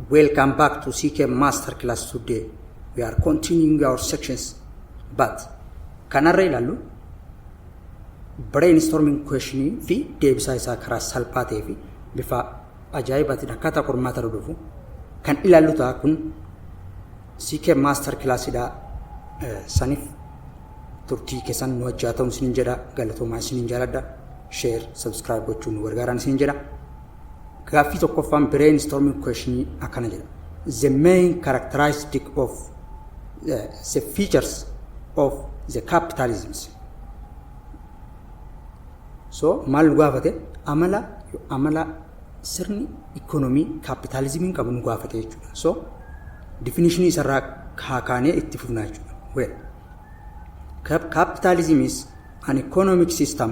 Welcome back to CK Masterclass. Today we are continuing our sections, but kanarra ilaallu brainstorming questionii fi deebisaa isaa karaa salphaa ta'ee fi bifa ajaa'ibaatiin akkaataa qormaata irra dhufu kan ilaallu ta'a. Kun CK Masterclassidha. Saniif turtii keessan nu wajjaa ta'uun isiniin jedha. Galatoomaa, isiniin jaaladha. Share, subscribe gochuun nu gargaaraan isiniin jedha. Gaaffii tokkoffaan brainstorming questionii akkana jedha. The main characteristic of the features of the capitalism. So maal nu gaafate? Amala sirni ikoonomii kaapitaalizimiin qabu nu gaafate jechuudha. So definitionii isarraa kaanee itti fufnaa jechuudha. Well, capitalism is an economic system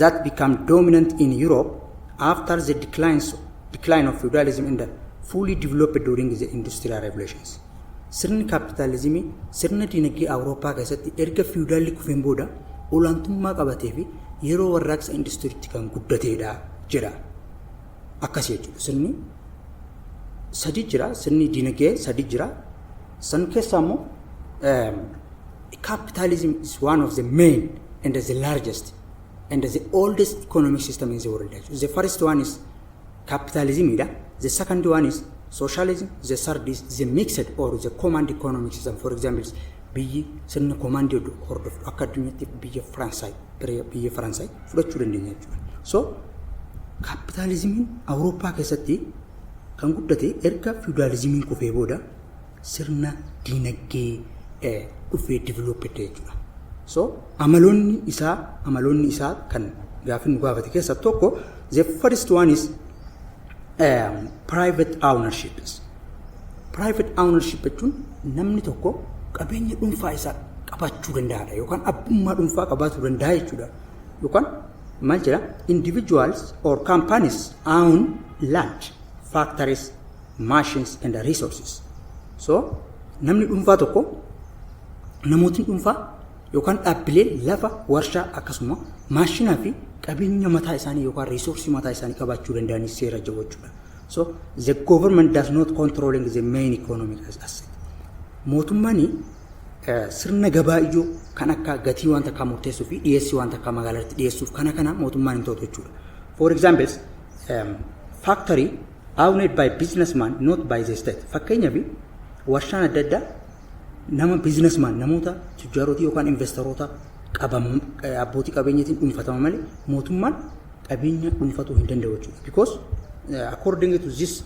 that became dominant in Europe after the decline of feudalism and fully developed during the Industrial Revolutions. Sirni kaapitaalizimii sirna dinagdee Awurooppaa keessatti erga fiwudaalli kufeen booda olaantummaa qabatee fi yeroo warraaqsa industiriitti kan guddateedha jedha. Akkas jechuudha. Sirni sadi jira. Sirni dinagdee sadi jira. San keessaa immoo capitalism is one of the main and the largest and the oldest economic system in the world. The first one is capitalism. The second one is socialism. The third is the mixed or the command economic system. For example, biyyi sirna commandii hordoftu akka addunyaatti biyya Faransaay fudhachuu dandeenya jechuudha. So kaapitaalizimiin Awurooppaa keessatti kan guddate erga fiwudaalizimiin kufee booda sirna diinagdee dhufee developed jechuudha. So amaloonni isaa kan gaaffii nu gaafate keessaa tokko, the first one is private ownership. Private ownership jechuun namni tokko qabeenya dhuunfaa isaa qabaachuu danda'aadha yookaan abbummaa dhuunfaa qabaachuu danda'a jechuudha. Yookaan maal jedha? Individuals or companies own land, factories, machines and resources. So namni dhuunfaa tokko, namootni dhuunfaa yookaan dhaabbileen lafa, warshaa akkasuma maashinaa fi qabeenya mataa isaanii yookaan resourceii mataa isaanii qabaachuu danda'anii seera jiru jechuudha. So the government does not controlling the main economic asset. Mootummaan sirna gabaa ijoo kan akka gatii waan takkaa murteessuu fi dhiyeessii waan takkaa magaalaatti dhiyeessuuf kana mootummaan hin to'atu jechuudha. For example, factory owned by businessman, not by the state. Fakkeenyaaf, warshaan adda addaa nama businessman, namoota tujjaarotii yookaan investoroota qabamu, abbootii qabeenyatiin dhuunfatama malee mootummaan qabeenya dhuunfatuu hin danda'u jechuudha. Because according to this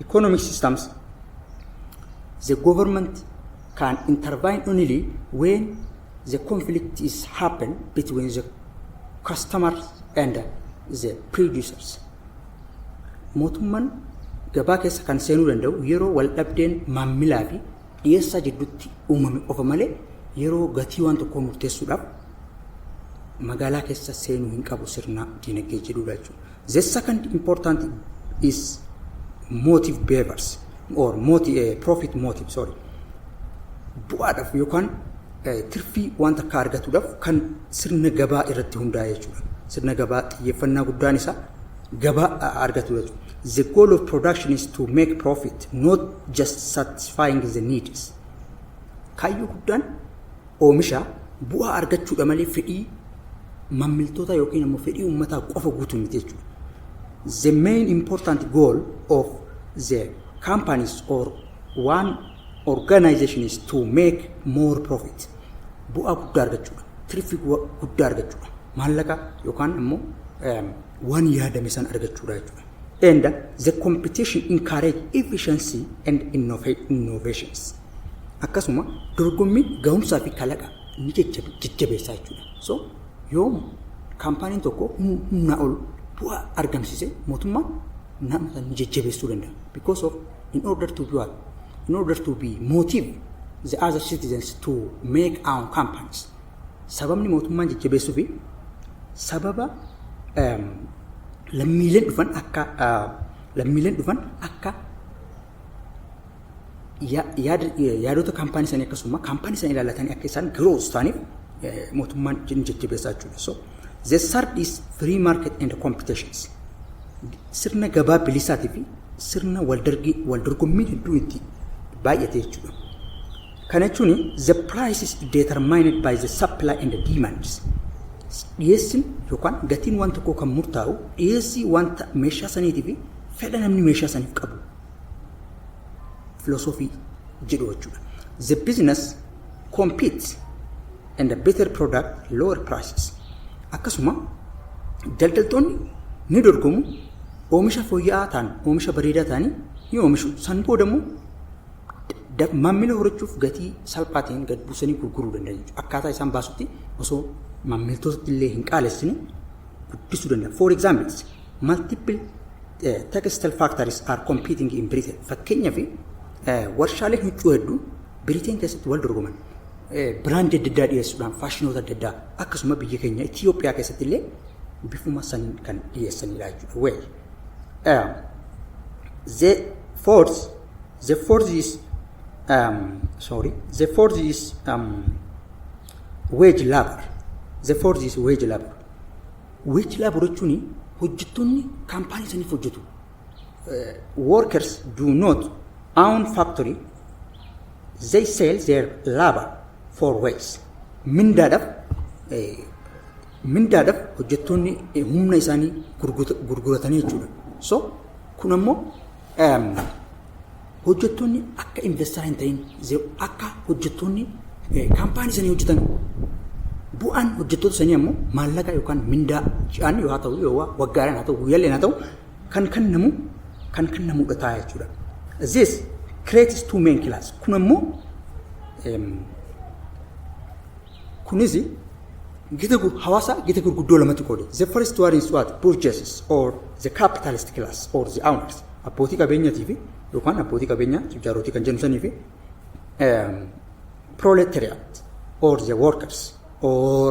economic systems, the government can intervene only when the conflict is happen between the customers and the producers. Mootummaan gabaa keessa kan seenuu danda'u yeroo wal dhabdeen maamilaa fi dhiyeessaa jidduutti uumame qofa malee yeroo gatii waan tokkoo murteessuudhaaf magaalaa keessa seenuu hin qabu sirna dinagdee jedhudha jechuudha. The second important is motive behaviors or profit motive, sorry. Bu'aadhaaf yookaan tirfii waan takka argatuudhaaf kan sirna gabaa irratti hundaa'e jechuudha. Sirna gabaa xiyyeeffannaa guddaan isaa gabaa argatu jechuudha. The goal of production is to make profit, not just satisfying the needs. Kaayyoo guddaan oomisha bu'aa argachuudha malee fedhii maamiltoota yookiin immoo fedhii uummataa qofa guutuu miti jechuudha. The main important goal of the companies or one organization is to make more profit. Bu'aa guddaa argachuudha. Tirfii guddaa argachuudha. Maallaqa yookaan immoo waan yaadame san argachuudha jechuudha. And the competition encourage efficiency and innovations. Akkasuma dorgommiin gahumsaa fi kalaqa ni jajjabeessaa jechuudha. So yoo kaampaaniin tokko humnaa ol bu'aa argamsiise, mootummaan nama sana ni jajjabeessuu danda'a. Because of in order to be what? In order to be motive the other citizens to make own companies. Sababni mootummaan jajjabeessuu fi sababa lammiileen dhufan akka yaadota kaampaanii sanii akkasuma kaampaanii sanii ilaallatanii akka isaan growth ta'aniif mootummaan jajjabeessaa jechuudha. So the third is free market and competitions. Sirna gabaa bilisaatii fi sirna wal dorgommiin hedduun itti baay'ate jechuudha. Kana jechuun the price is determined by the supply and the demands. Dhiyeessiin yookaan gatiin waan tokkoo kan murtaa'u dhiyeessii wanta meeshaa saniitii fi fedha namni meeshaa saniif qabu. Filosoofii jedhu jechuudha. The business competes and a better product, lower prices. Akkasuma daldaltoonni ni dorgomu, oomisha fooyya'aa ta'an, oomisha bareedaa ta'anii ni oomishu. San booda immoo maamila horachuuf gatii salphaa ta'een gad buusanii gurguruu danda'an jechuudha. Akkaataa isaan baasutti osoo maamiltootatti illee hin qaalessine guddisuu danda'an. For example, multiple textile factories are competing in Britain. Fakkeenyaaf, warshaaleen huccuu hedduun Britain keessatti wal dorgoman. Brandii adda addaa dhiyeessuudhaan, faashinoota adda addaa, akkasuma biyya keenya Itoophiyaa keessatti illee bifuma saniin kan dhiyeessanidha jechuudha. Well, the fourth is sorry, the fourth is wage labor. The fourth is wage labor. Wage labor jechuun hojjettoonni kaampaanii saniif hojjetu. Workers do not own factory, they sell their labor for wages. Mindaadhaaf hojjettoonni humna isaanii gurguratanii jechuudha. So kun ammoo hojjettoonni akka investor hin ta'in, akka hojjettoonni kaampaanii sanii hojjetan, bu'aan hojjettoota sanii ammoo maallaqa yookaan mindaa ji'aan yoo haa ta'u, yoo waggaadhaan haa ta'u, guyyaalleen haa ta'u, kan kennamudha ta'a jechuudha. This creates two main class. Kun ammoo kunis gita hawaasa gita gurguddoo lamatti qoode. The first one is what? Bourgeois or the capitalist class or the owners. Abbootii qabeenyatii fi yookaan abbootii qabeenyaa tujjaarotii kan jennu sanii fi proletariat or the workers or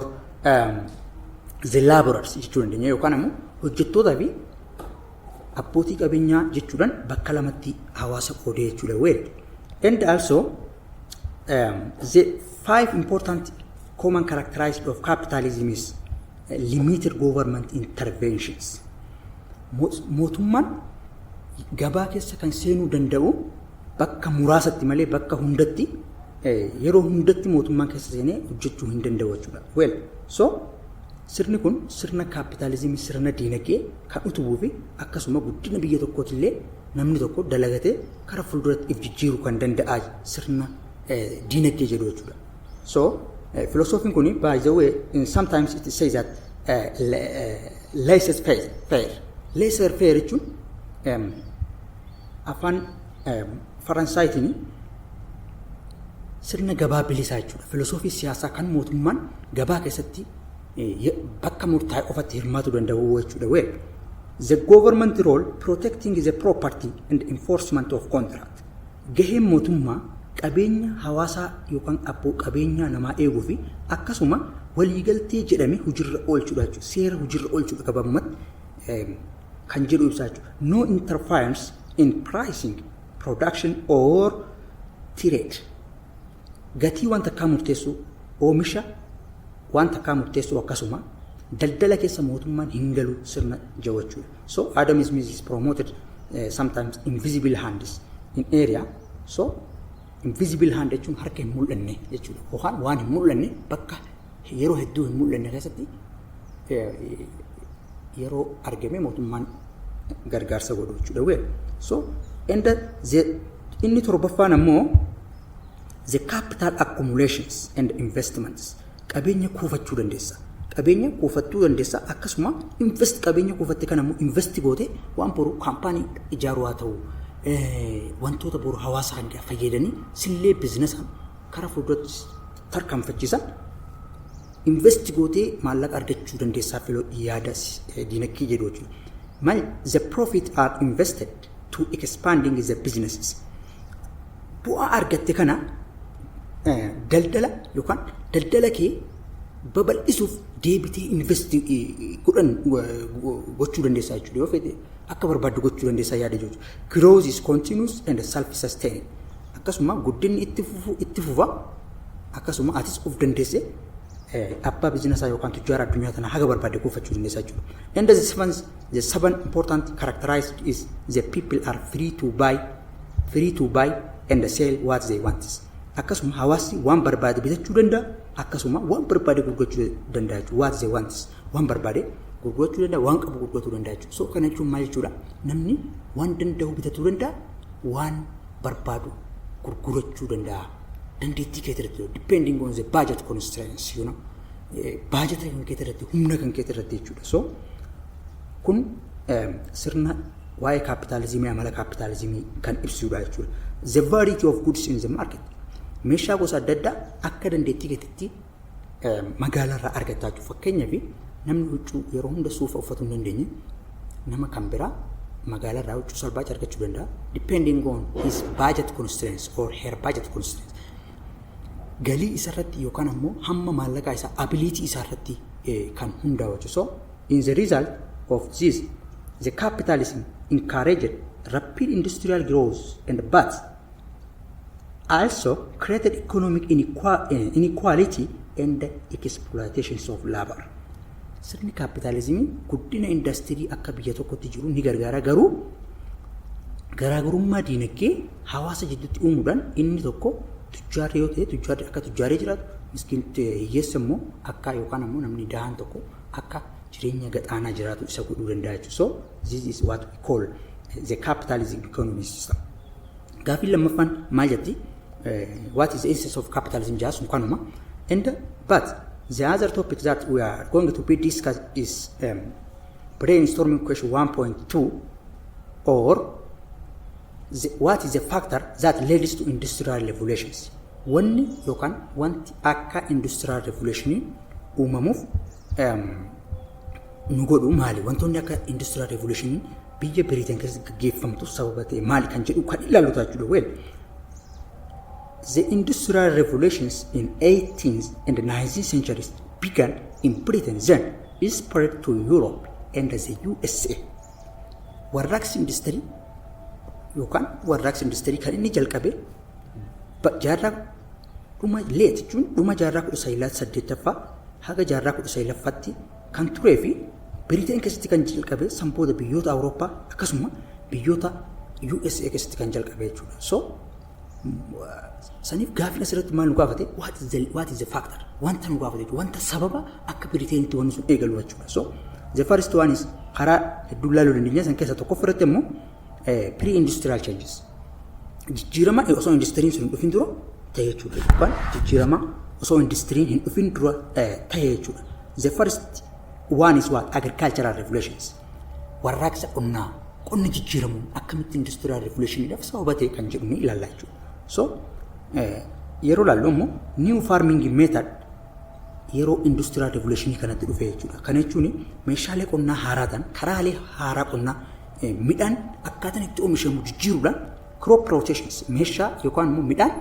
the laborers jechuu dandeenya, yookaan ammoo hojjettootaa fi abbootii qabeenyaa jechuudhaan bakka lamatti hawaasa qoodee jechuudha. Well, and also the five important common characteristics of capitalism is limited government interventions. Mootummaan gabaa keessa kan seenuu danda'u bakka muraasatti malee bakka hundatti, yeroo hundatti mootummaan keessa seenee hojjechuu hin danda'u jechuudha. Well, so sirni kun sirna kaapitaalizimii, sirna diinagdee kan utubuu fi akkasuma guddina biyya tokkootillee namni tokko dalagatee karaa fuulduratti if jijjiiruu kan danda'a sirna diinagdee jedhu jechuudha. So philosophiin kun, by the way, in sometimes it says that laissez faire. Laissez faire jechuun afaan Faransaayitiin sirna gabaa bilisaa jechuudha. Filosoofii siyaasaa kan mootummaan gabaa keessatti bakka murtaa'e qofatti hirmaatu danda'u jechuudha. Well, the government role protecting the property and enforcement of contract. Gaheen mootummaa qabeenya hawaasaa yookaan abboo qabeenya namaa eeguu fi akkasuma waliigaltee jedhame hojiirra oolchuudha jechuudha. Seera hojiirra oolchuudha gabaabumatti kan jedhu ibsaa jechuudha. No interference in pricing, production or trade. Gatii waan takkaa murteessuu, oomisha waan takkaa murteessuu, akkasuma daldala keessa mootummaan hin galu sirna jechuudha. So Adam Smith is promoted sometimes invisible hands in area. So invisible hand jechuun harka hin mul'anne jechuudha. Yookaan waan hin mul'anne, bakka yeroo hedduu hin mul'anne keessatti yeroo argame mootummaan gargaarsa godhu jechuudha. Well, so and the inni torbaffaan ammoo the capital accumulations and investments. Qabeenya kuufachuu dandeessa. Qabeenya kuufachuu dandeessa, akkasuma invest, qabeenya kuufatte kana immoo invest goote waan boru kaampaanii ijaaruu haa ta'u, wantoota boru hawaasa kan fayyadanii sillee businessa karaa fuulduratti tarkaanfachiisan invest gootee maallaqa argachuu dandeessaa filoo yaada diinagdee jedhu jechuudha. Mal the profit are invested to expanding the businesses. Bu'aa argatte kana daldala yookaan daldala kee babal'isuuf deebitee invest godhan gochuu dandeessaa jechuudha. Yoo fedhe akka barbaaddu gochuu dandeessaa yaada jechuudha. Growth is continuous and self-sustaining. Akkasuma guddinni itti fufu, itti fufa, akkasuma atis of dandeessee Abbaa biizinesaa yookaan tujjaara addunyaa tanaa haga barbaade kuufachuu dandeessa jechuudha. And the seven important characterized is the people are free to buy and sell what they want. Akkasuma hawaasni waan barbaade bitachuu danda'a, akkasuma waan barbaade gurgurachuu danda'a jechuudha. What they want, waan barbaade gurgurachuu danda'a, waan qabu gurgurachuu danda'a jechuudha. So kana jechuun maal jechuudha? Namni waan danda'u bitachuu danda'a, waan barbaadu gurgurachuu danda'a. Dandeettii kee irratti, depending on the budget constraints. Baajata kan kee irratti, humna kan kee irratti jechuudha. So kun sirna waa'ee kaapitaalizimii, amala kaapitaalizimii kan ibsudha jechuudha. The variety of goods in the market. Meeshaa gosa adda addaa akka dandeettii keetitti magaalaarraa argataa jechuudha. Fakkeenyaaf, namni huccuu yeroo hunda suufa uffatuu hin dandeenye nama kan biraa magaalaarraa huccuu salphaatti argachuu danda'a. Depending on his budget constraints or her budget constraints. Galii isarratti yookaan ammoo hamma maallaqaa isaa, ability isaarratti kan hundaa'u jechuudha. So in the result of this, the capitalism encouraged rapid industrial growth and but also created economic inequality and exploitations of labor. Sirni kaapitaalizimii guddina indastirii akka biyya tokkotti jiru ni gargaara, garuu garaagarummaa diinagdee hawaasa jidduutti uumuudhaan inni tokko tujjaarri yoo ta'e tujjaarri akka tujjaaree jiraatu, miskiin hiyyeessa immoo akka yookaan ammoo namni dahan tokko akka jireenya gaxaanaa jiraatu isa godhuu danda'a jechuudha. So this is what we call the capitalism economy system. Gaaffiin lammaffaan maal jetti? What is the essence of capitalism jaa sun kanuma. And but the other topic that we are going to be discussed is brainstorming question 1.2 or what is the factor that leads to industrial revolutions? Wanni yookaan wanti akka industrial revolutionii uumamuuf nu godhu maali? Wantoonni akka industrial revolutionii biyya Biriteen keessatti gaggeeffamtu sababa ta'e maali kan jedhu kan ilaallu jechuudha. Well, the industrial revolutions in 18th and 19th centuries began in Britain, then spread to Europe and the USA. Warraaqsi industirii yookaan warraaqsi industirii kan inni jalqabe jaarraa dhuma late jechuun dhuma jaarraa 18ffaa haga jaarraa 19ffaatti kan turee fi Biriteen keessatti kan jalqabe, san booda biyyoota Awurooppaa akkasuma biyyoota USA keessatti kan jalqabe jechuudha. So saniif gaaffiin asirratti maal nu gaafate? What is the factor? Wanta nu gaafate, wanta sababa akka Biriteenitti wanni sun eegalu jechuudha. So the first one is karaa hedduu ilaaluu dandeenya. San keessaa tokko irratti immoo pre-industrial changes. Jijjiirama osoo industiriin sun hin dhufin dura ta'e jechuudha. Yookaan jijjiirama osoo industiriin hin dhufin dura ta'e jechuudha. The first one is what? Agricultural revolutions. Warraaqsa qonnaa, qonni jijjiiramuun akkamitti industrial revolutioniidhaaf sababa ta'e kan jedhu ni ilaalla jechuudha. So yeroo ilaallu immoo new farming method yeroo industrial revolutionii kanatti dhufe jechuudha. Kana jechuun meeshaalee qonnaa haaraa ta'an, karaalee haaraa qonnaa, midhaan akkaataan itti oomishamu jijjiiruudhaan, crop rotations, meeshaa yookaan immoo midhaan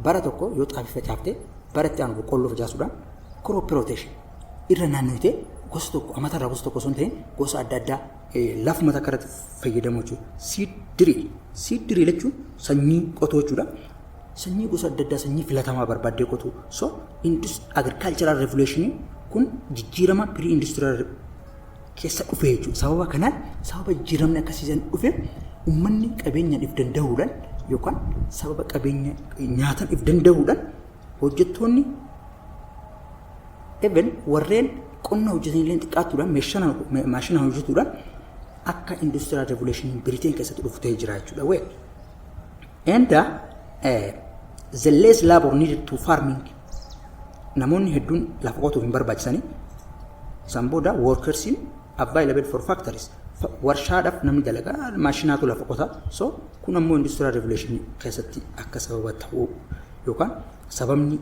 bara tokko yoo xaafii facaafte bara itti aanu boqqoolloo facaasuudhaan, crop rotation irra naannooyitee gosa tokko amatarraa gosa tokko osoo hin ta'in gosa adda addaa lafuma takka irratti fayyadamu jechuudha. Seed drill. Seed drill jechuun sanyii qotuu jechuudha. Sanyii gosa adda addaa, sanyii filatamaa barbaaddee qotuu. So agricultural revolution kun jijjiirama pre industrial keessa dhufe jechuudha. Sababa kanaan, sababa jijjiiramni akkasiisan dhufe, uummanni qabeenyaan if danda'uudhaan yookaan sababa qabeenya nyaatan if danda'uudhaan hojjettoonni, even warreen qonna hojjetan illee xiqqaattuudhaan maashinaan hojjetuudhaan akka industrial revolution Britain keessatti dhufu ta'ee jira jechuudha. Well, and the less labor needed to farming, namoonni hedduun lafa qotuuf hin barbaachisanii, san booda workersiin available for factories, warshaadhaaf namni dalagaa maashinaatu lafa qota. So kun ammoo industrial revolution keessatti akka sababa ta'uu yookaan sababni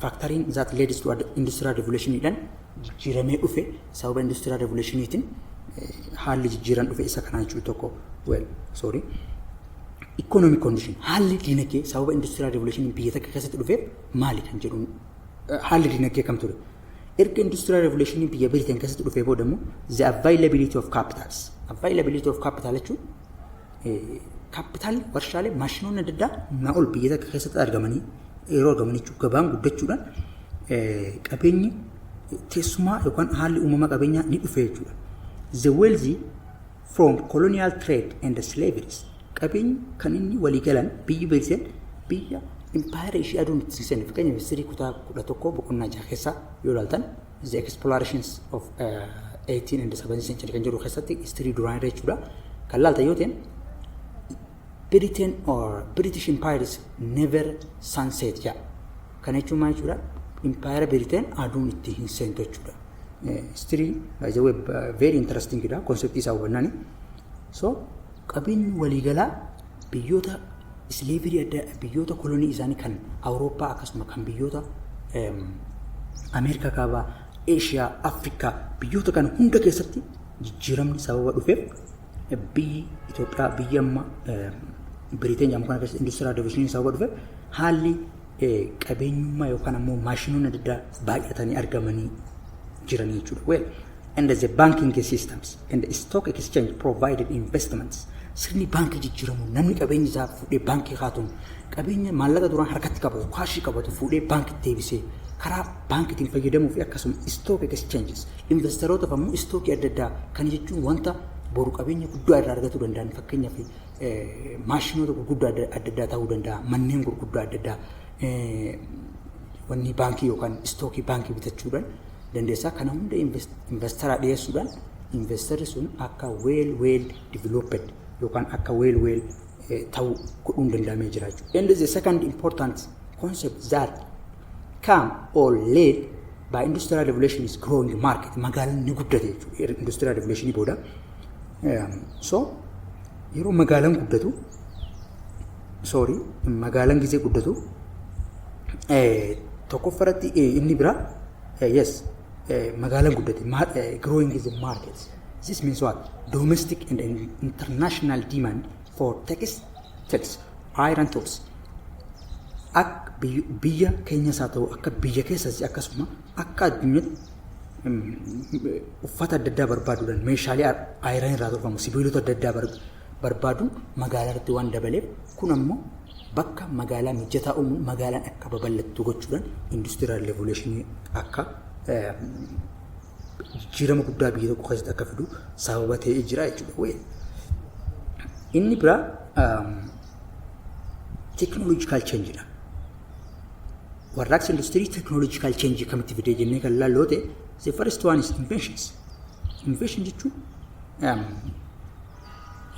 factoriin that leads to industrial revolutioniidhaan jijjiiramee dhufe, sababa industrial revolutioniitiin haalli jijjiiran dhufe isa kanaa jechuu tokko. Well, sorry, economic condition, haalli dinagdee sababa industrial revolution biyya takka keessatti dhufeef maali kan jedhu, haalli dinagdee kam ture erga industrial revolution biyya Britain keessatti dhufee booda immoo the availability of capitals. Availability of capital jechuun kaapitaalli, warshaalee, maashinoonni adda addaa humnaa ol biyya takka keessatti argamanii yeroo argaman jechuudha. Gabaan guddachuudhaan Qabeenyi teessumaa yookaan haalli uumama qabeenyaa ni dhufe jechuudha. The wealthy from colonial trade and the slaveries. Qabeenyi kan inni waliigalan biyyi Biriteen biyya impaayera ishee aduun itti seene. Fakkeenyaaf, history kutaa 11 boqonnaa 6 keessaa yoo ilaaltan, the explorations of 18 and 17 century kan jedhu keessatti, history duraan irra jechuudha. Kan laaltan yoo ta'e, Britain or British Empire is never sunset jedha. Kana jechuun maal jechuudha? Impaayera Britain aduun itti hin seentu jechuudha. History, by the way, very interesting dha conceptii isaa hubannaani. So qabeenyi waliigalaa biyyoota slavery adda, biyyoota kolonii isaanii kan Awurooppaa, akkasuma kan biyyoota Ameerikaa Kaabaa, Eeshiyaa, Afrikaa, biyyoota kana hunda keessatti jijjiiramni sababa dhufeef, biyyi Itoophiyaa biyya amma Biriteen jedhamu kana keessatti industrial revolution sababa dhufeef, haalli qabeenyummaa yookaan ammoo maashinoonni adda addaa baay'atanii argamanii jiran jechuudha. Well, and the banking systems and the stock exchange provided investments. Sirni baankii jijjiiramu, namni qabeenya isaa fuudhee baankii kaatuun, qabeenya maallaqa duraan harkatti qabatu, kaashii qabatu fuudhee baankitti deebisee karaa baankiitiin fayyadamuu fi akkasuma stock exchanges investorootaf ammoo stockii adda addaa kan jechuun wanta boru qabeenya guddaa irraa argatuu danda'an, fakkeenyaaf maashinoota gurguddaa adda addaa ta'uu danda'a, manneen gurguddaa adda addaa, wanni baankii yookaan stockii baankii bitachuudhaan dandeessaa. Kana hunda investeraa dhiyeessuudhaan investorri sun akka well developed yookaan akka well ta'uu godhuun danda'amee jira jechuudha. And the second important concept that come or led by industrial revolution is growing market. Magaalaan ni guddate jechuudha industrial revolution booda. So yeroo magaalaan guddatu, sorry, magaalaan gisee guddatu, tokkoffaratti inni biraa, yes, magaalaan guddate, growing is the market. This means what? Domestic and international demand for textiles, iron tools. Akka biyya keenyas haa ta'u, akka biyya keessas, akkasuma akka addunyaatti uffata adda addaa barbaaduudhaan, meeshaalee iron irraa tolfamu, sibiilota adda addaa barbaaduun magaalaa irratti waan dabaleef, kun ammoo bakka magaalaa mijataa uumuun magaalaan akka babal'attu gochuudhaan industrial revolutionii akka jijjiirama guddaa biyya tokko keessatti akka fidu sababa ta'ee jira jechuudha. Inni biraa technological changeidha. Warraaqsa industirii technological change kamitti fidee jennee kan ilaallu yoo ta'e, the first one is inventions. Invention jechuun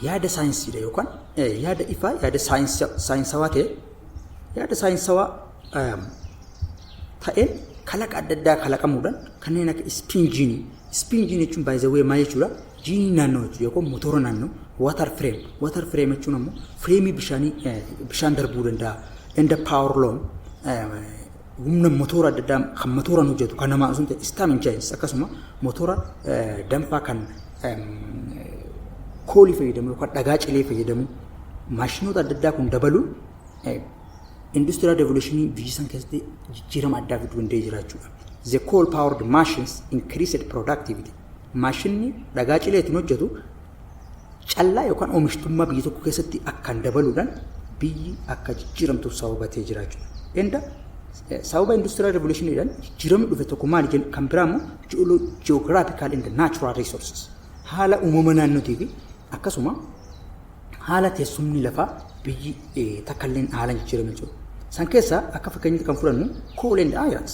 yaada saayinsiidha yookaan yaada ifaa, yaada saayinsawaa ta'e, yaada saayinsawaa ta'een kalaqa adda addaa kalaqamuudhaan, kanneen akka steam engineii. Steam engineii jechuun, by the way, maal jechuudha? Jiinii naannoo jechuudha yookaan motora naannoo. Water frame. Water frame jechuun ammoo frameii bishaanii, bishaan darbuu danda'a. And the power loom, humna motora adda addaa kan motoraan hojjetu kan namaa sun ta'e, steam engines, akkasuma motora danfaa kan coalii fayyadamu yookaan dhagaa cilee fayyadamu, maashinoota adda addaa kun dabaluun industrial revolutionii biyya san keessatti jijjiirama addaa fiduu danda'ee jira jechuudha. The coal powered machines increased productivity. Maashinni dhagaa cileetiin hojjetu callaa yookaan oomishtummaa biyya tokko keessatti akkaan dabaluudhaan biyyi akka jijjiiramtuuf sababa ta'ee jira jechuudha. And sababa industrial revolutioniidhaan jijjiiramni dhufe tokko maali jennu? Kan biraa immoo geographical and natural resources. Haala uumama naannootii fi akkasuma haala teessumni lafaa biyyi takka illee haala jijjiirame jechuudha. San keessaa akka fakkeenyaatti kan fudhannu coal and irons.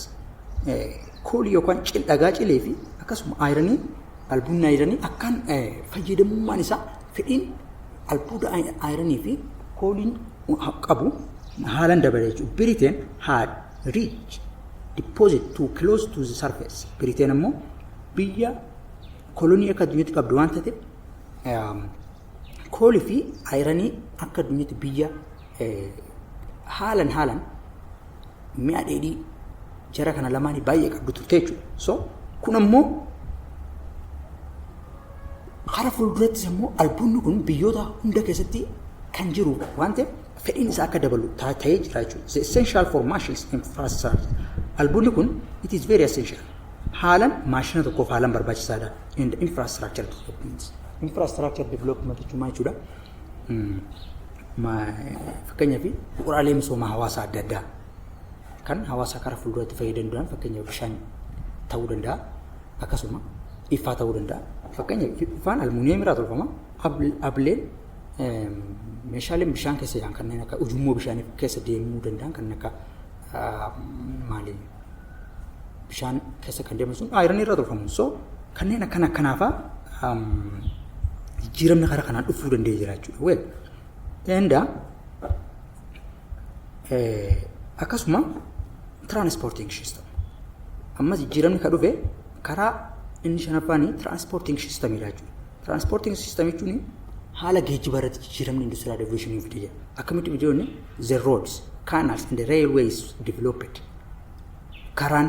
Coalii yookaan dhagaa cilee fi akkasuma ironii, albuudni ironii akkaan fayyadamummaan isaa, fedhiin albuuda ironii fi coaliin qabu haalaan dabale jechuudha. Britain had rich deposit too close to the surface. Britain ammoo biyya kolonii akka addunyaatti qabdu waan taateef, coalii fi ironii akka addunyaatti biyya haalan mi'a dheedhii jara kana lamaanii baay'ee qabdu turte jechuudha. So kun ammoo karaa fuuldurattis immoo albuudni kun biyyoota hunda keessatti kan jiru waan ta'eef, fedhiin isaa akka dabalu ta'ee jira jechuudha. The essential for machines infrastructure. Albuudni kun, it is very essential. Haalan maashina tokkoof haalan barbaachisaadha. In the infrastructure development. Infrastructure development jechuun maal jechuudha? Fakkeenyaaf, bu'uuraalee misoomaa hawaasaa adda addaa, kan hawaasa karaa fuulduratti fayyadamuu, fakkeenyaaf bishaan ta'uu danda'a, akkasuma ifaa ta'uu danda'a. Fakkeenyaaf ifaan almuuniyeem irraa tolfama. Ableen meeshaaleen bishaan keessa jiran kanneen akka ujummoo bishaanii keessa deemuu danda'an, kanneen akka maali, bishaan keessa kan deeman sun iron irraa tolfamu. So kanneen akkana akkanaafaa jijjiiramni karaa kanaan dhufuu danda'ee jira jechuudha. Well, and akkasuma transporting system. Ammas jijjiiramni kan dhufe karaa inni shanaffaanii transporting systemidha jechuudha. Transporting system jechuun haala geejjiba irratti jijjiiramni industrial revolution fide jira. Akkamitti biyyoonni the roads, canals and the railways developed. Karaan,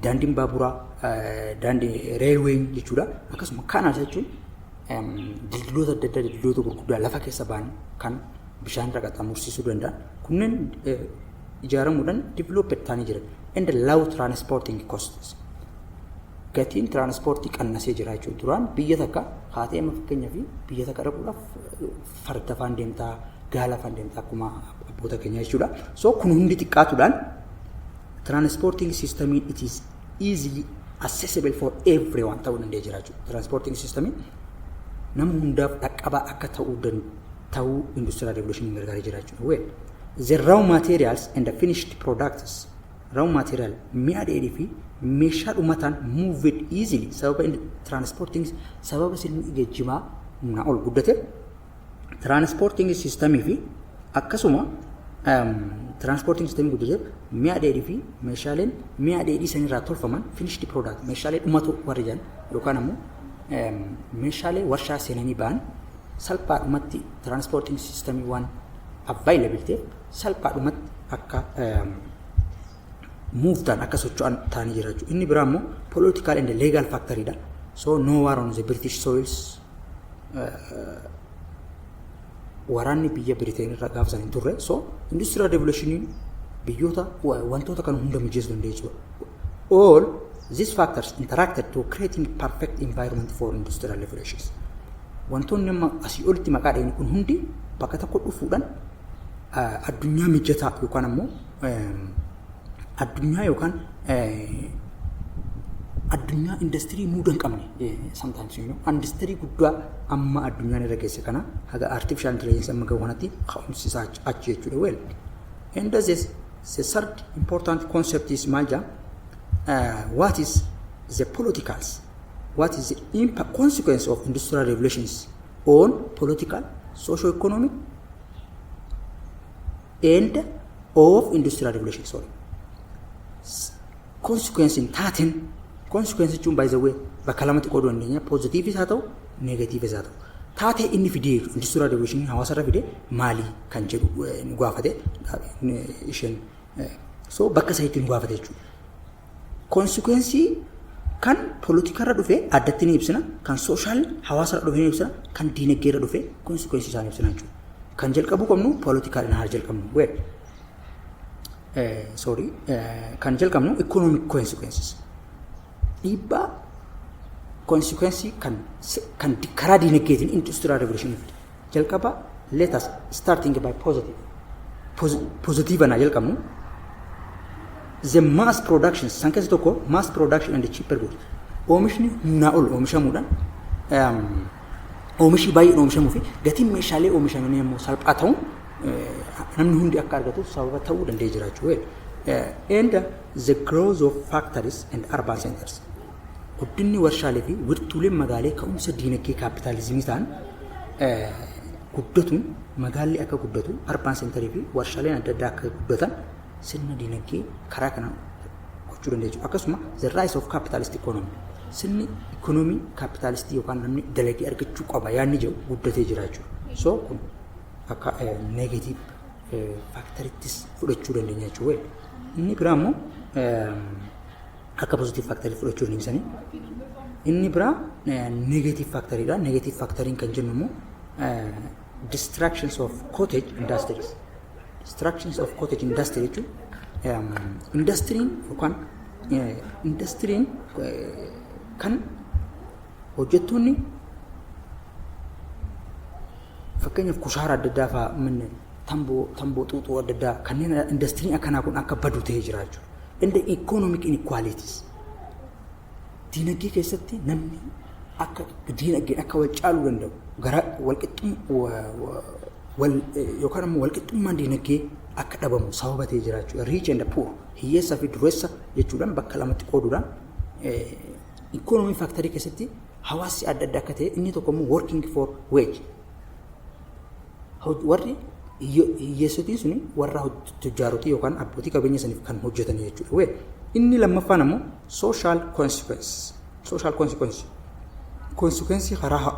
daandiin baaburaa, daandii railwayn jechuudha. Akkasuma canals jechuun dildiloota adda addaa, dildiloota gurguddaa lafa keessa ba'an kan bishaan irra qaxxaamursiisuu danda'an kunneen ijaaramuudhaan developed ta'anii jiran. And low transporting costs. Gatiin tiraanspoortii qannasee jira jechuudha. Duraan biyya takka haatee amma fakkeenyaaf biyya takka dhaquudhaaf farda faan deemtaa, gaala faan deemtaa akkuma abboota keenyaa jechuudha. So kun hundi xiqqaatuudhaan transporting systemiin it is easily accessible for everyone ta'uu danda'ee jira jechuudha. Transporting systemiin nama hundaaf dhaqqabaa akka ta'uu industrial revolution gargaaree jira jechuudha. Well, the raw materials and the finished products, raw material mi'a dheedhii fi meeshaa dhumataan moved easily sababa transporting, sababa sirni geejjibaa humnaa ol guddate, transporting systemii fi akkasuma transporting systemii guddate, mi'a dheedhii fi meeshaaleen mi'a dheedhii sanirraa tolfaman, finished product, meeshaalee dhumatu warri jedhan yookaan ammoo meeshaalee warshaa seenanii ba'an salphaadhumatti transporting systemii waan available ta'eef salphaadhumatti akka move ta'an, akka socho'an ta'anii jira jechuudha. Inni biraa immoo political and legal factoryidha. So no war on the British soils, waraanni biyya Biriteen irra gaafa san hin turre. So industrial revolutioniin biyyoota wantoota kana hunda mijeessuu danda'e jechuudha. All these factors interacted to creating perfect environment for industrial revolutions. Wantoonni amma asii olitti maqaa dhaheen kun hundi bakka tokko dhufuudhaan addunyaa mijataa yookaan ammoo addunyaa yookaan addunyaa industirii muuda hin qabne, sometimes industirii guddaa amma addunyaan irra geesse kana haga artificial intelligence amma gahu kanatti ka'umsi isaa achi jechuudha. Well, and this the third important concept is maal jaa, what is the politicals, what is the impact, consequence of industrial revolutions on political, socio-economic and of industrial revolution, sorry, consequence in taateen. Consequence jechuun, by the way, bakka lamatti qooduu dandeenya: positive haa ta'u, negative haa ta'u. Taatee inni fidee, industrial revolution hawaasarra fide maali kan jedhu nu gaafate isheen. So bakka sadiitti nu gaafate jechuudha. Consequence kan poolitikarra dhufe addatti ni ibsina, kan social hawaasarra dhufe ni ibsina, kan diinagdeerra dhufe consequence isaan ibsina jechuudha. Kan jalqabuu qabnu poolitikaadhaan haa jalqabnu. Well, sorry, kan jalqabnu economic consequences. Dhiibbaa consequence kan karaa diinagdeetiin industrial revolution fide. Jalqaba let us starting by positive. Positive naa jalqabnu. The mass production san keessa tokko mass production and cheaper goods. Oomishni humnaa ol oomishamuudhaan, oomishni baay'een oomishamuu fi gatiin meeshaalee oomishamanii immoo salphaa ta'uun namni hundi akka argatuuf sababa ta'uu danda'ee jira jechuudha. And the growth of factories and urban centers. Guddinni warshaalee fi wirtuuleen magaalee ka'umsa diinagdee kaapitaalizimii ta'an guddatuun magaalli akka guddatu, urban centerii fi warshaaleen adda addaa akka guddatan sirna diinagdee karaa kana gochuu dandeessu. Akkasuma the rise of capitalist economy. Sirni ikoonoomii kaapitaalistii yookaan namni dalagee argachuu qaba yaadni jedhu guddatee jira jechuudha. So kun akka negative factorittis fudhachuu dandeenya jechuudha. Inni biraa immoo akka positive factorii fudhachuu dandeessanii. Inni biraa negative factoriidha. Negative factoriin kan jennu immoo destructions of cottage industries. Destructions of cottage industry jechuun industiriin yookaan industiriin kan hojjettoonni fakkeenyaaf kushaara adda addaa fa'aa manne Tamboo xuuxuu adda addaa, kanneen indastiriin akkanaa kun akka badu ta'ee jira jechuudha. And the economic inequalities. Diinagdee keessatti namni akka diinagdeen akka wal caaluu danda'u, gara walqixxum wal yookaan immoo walqixxummaan diinagdee akka dhabamu sababa ta'ee jira jechuudha. Rich and poor, hiyyeessaa fi dureessa jechuudhaan bakka lamatti qooduudhaan, economy factory keessatti hawaasni adda addaa akka ta'e, inni tokko immoo working for wage. Warri hiyyeessotiin suni warra tujjaarotii yookaan abbootii qabeenya saniif kan hojjetan jechuudha. Well, inni lammaffaan ammoo social consequence. Social consequence. Consequence karaa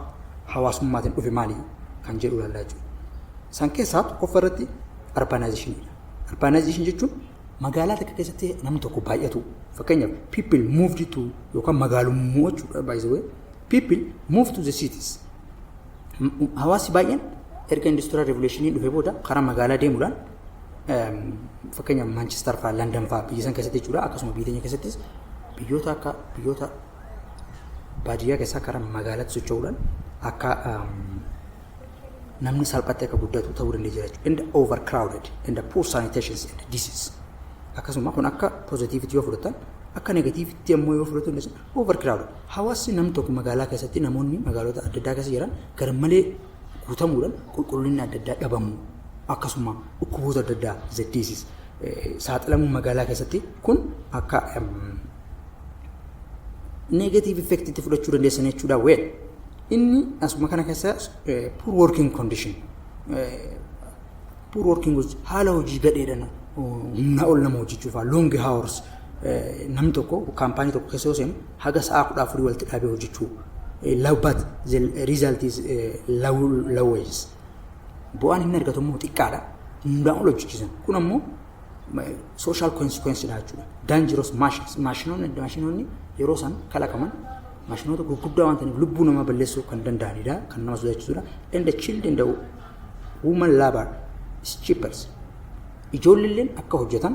hawaasummaatiin dhufe maali kan jedhu ilaallaa jechuudha. Isaan keessaa tokkoffaa irratti urbanizationiidha. Urbanization jechuun magaalaa takka keessatti namni tokko baay'atu. Fakkeenyaaf, people moved to yookaan magaalummaa jechuudha, by the way. People moved to the cities. Hawaasni baay'een erga industrial revolutionii dhufe booda karaa magaalaa deemuudhaan, fakkeenyaaf Manchester fa'aa, London fa'aa biyya san keessatti jechuudha. Akkasuma biyya teenya keessattis biyyoota akka biyyoota baadiyyaa keessaa karaa magaalaatti socho'uudhaan akka namni salphatti akka guddatu ta'uu danda'e jira jechuudha. And overcrowded and poor sanitation and disease. Akkasuma kun akka positiveitti yoo fudhatan, akka negativeitti ammoo yoo fudhatan, overcrowded. Hawaasni namni tokko magaalaa keessatti, namoonni magaalota adda addaa keessa jiran garmalee guutamuudhaan qulqullinni adda addaa dhabamu, akkasuma dhukkuboota adda addaa, the disease, saaxilamuu magaalaa keessatti kun akka negative effect itti fudhachuu dandeessan jechuudha. Well, inni asuma kana keessa poor working condition, poor working, haala hojii gadheedhaan humna ol nama hojjechuu fa'aa, long hours, namni tokko kaampaanii tokko keessa yoo seenu haga sa'a 14 walitti dhaabee hojjechuu, low, but the result is low wages. Bu'aan inni argatu immoo xiqqaadha. Hundaan ol hojjechiisan. Kun ammoo social consequence dha jechuudha. Dangerous machines, maashinoonni yeroo san kalaqaman maashinoota gurguddaa waan ta'aniif lubbuu namaa balleessuu kan danda'anidha. Kan nama sodaachisudha. And the children, the woman labor is cheaper. Ijoolleen akka hojjetan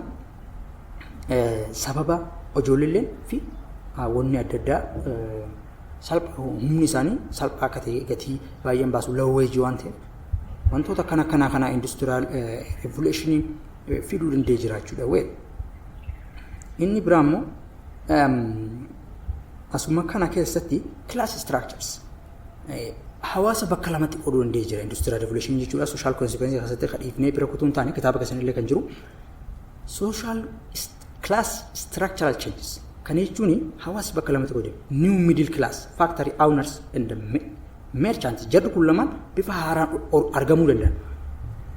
sababa ijoolleen fi wanni adda addaa salpha, humni isaanii salphaa akka ta'e, gatii baay'een baasu, low wage waan ta'eef, wantoota akkana akkanaa kana industrial revolutionii fiduu danda'ee jira jechuudha. Well, inni biraa immoo asuma kana keessatti class structures, hawaasa bakka lamatti qooduu danda'ee jira industrial revolution jechuudha. Social consequence keessatti kadhiifnee bira kutuu hin taane, kitaaba keessanillee kan jiru social class structural changes kan jechuun hawaasi bakka lamatti qoodame, new middle class, factory owners and merchants, jarri kun lamaan bifa haaraan argamuu danda'an.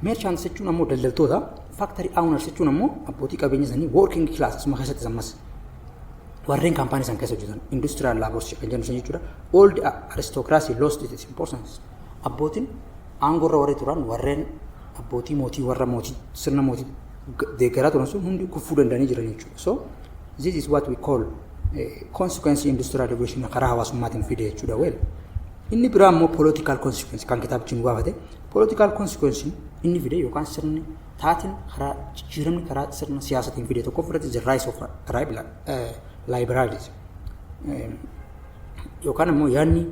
Merchants jechuun ammoo daldaltoota, factory owners jechuun ammoo abbootii qabeenya sanii, working class asuma keessatti ammas warreen kaampaanii san keessa hojjetan, industrial labors kan jennu san jechuudha. Old aristocracy lost its importance. Abbootiin aangoorra warri turan, warreen abbootii mootii, warra mootii, sirna mootii deeggaraa turan sun hundi kufuu danda'anii jiran jechuudha. So this is what we call consequence industrial revolution karaa hawaasummaatiin fide jechuudha. Well, inni biraa immoo political consequence kan kitaabichi nu gaafate. Political consequence inni fide yookaan sirni taatiin karaa jijjiiramni karaa sirna siyaasatiin fide tokko fudhate, the rise of liberalism yookaan immoo yaadni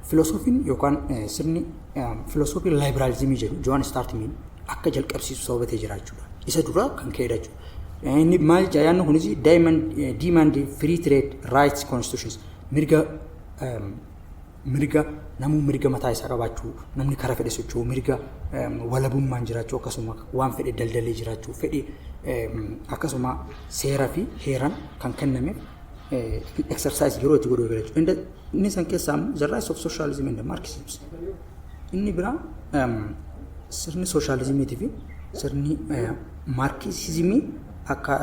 filosoofiin yookaan sirni filosoofiin liberalismii jedhu John Stuart Mill akka jalqabsiisu sababa ta'e jira jechuudha. Isa dura kan ka'edha jechuudha. Inni maal jedha? Yaadni kunis demand free trade rights, constitutions, mirga namuu mirga mataa isaa qabaachuu, namni karaa fedhe socho'uu, mirga walabummaan jiraachuu, akkasuma waan fedhe daldalee jiraachuu fedhe, akkasuma seeraa fi heeraan kan kennameef exercise yeroo itti godhu jechuudha. Inni san keessaa immoo the rise of socialism and the Marxism. Inni biraa sirni sooshaalizimiitii fi sirni maarkisizimii akka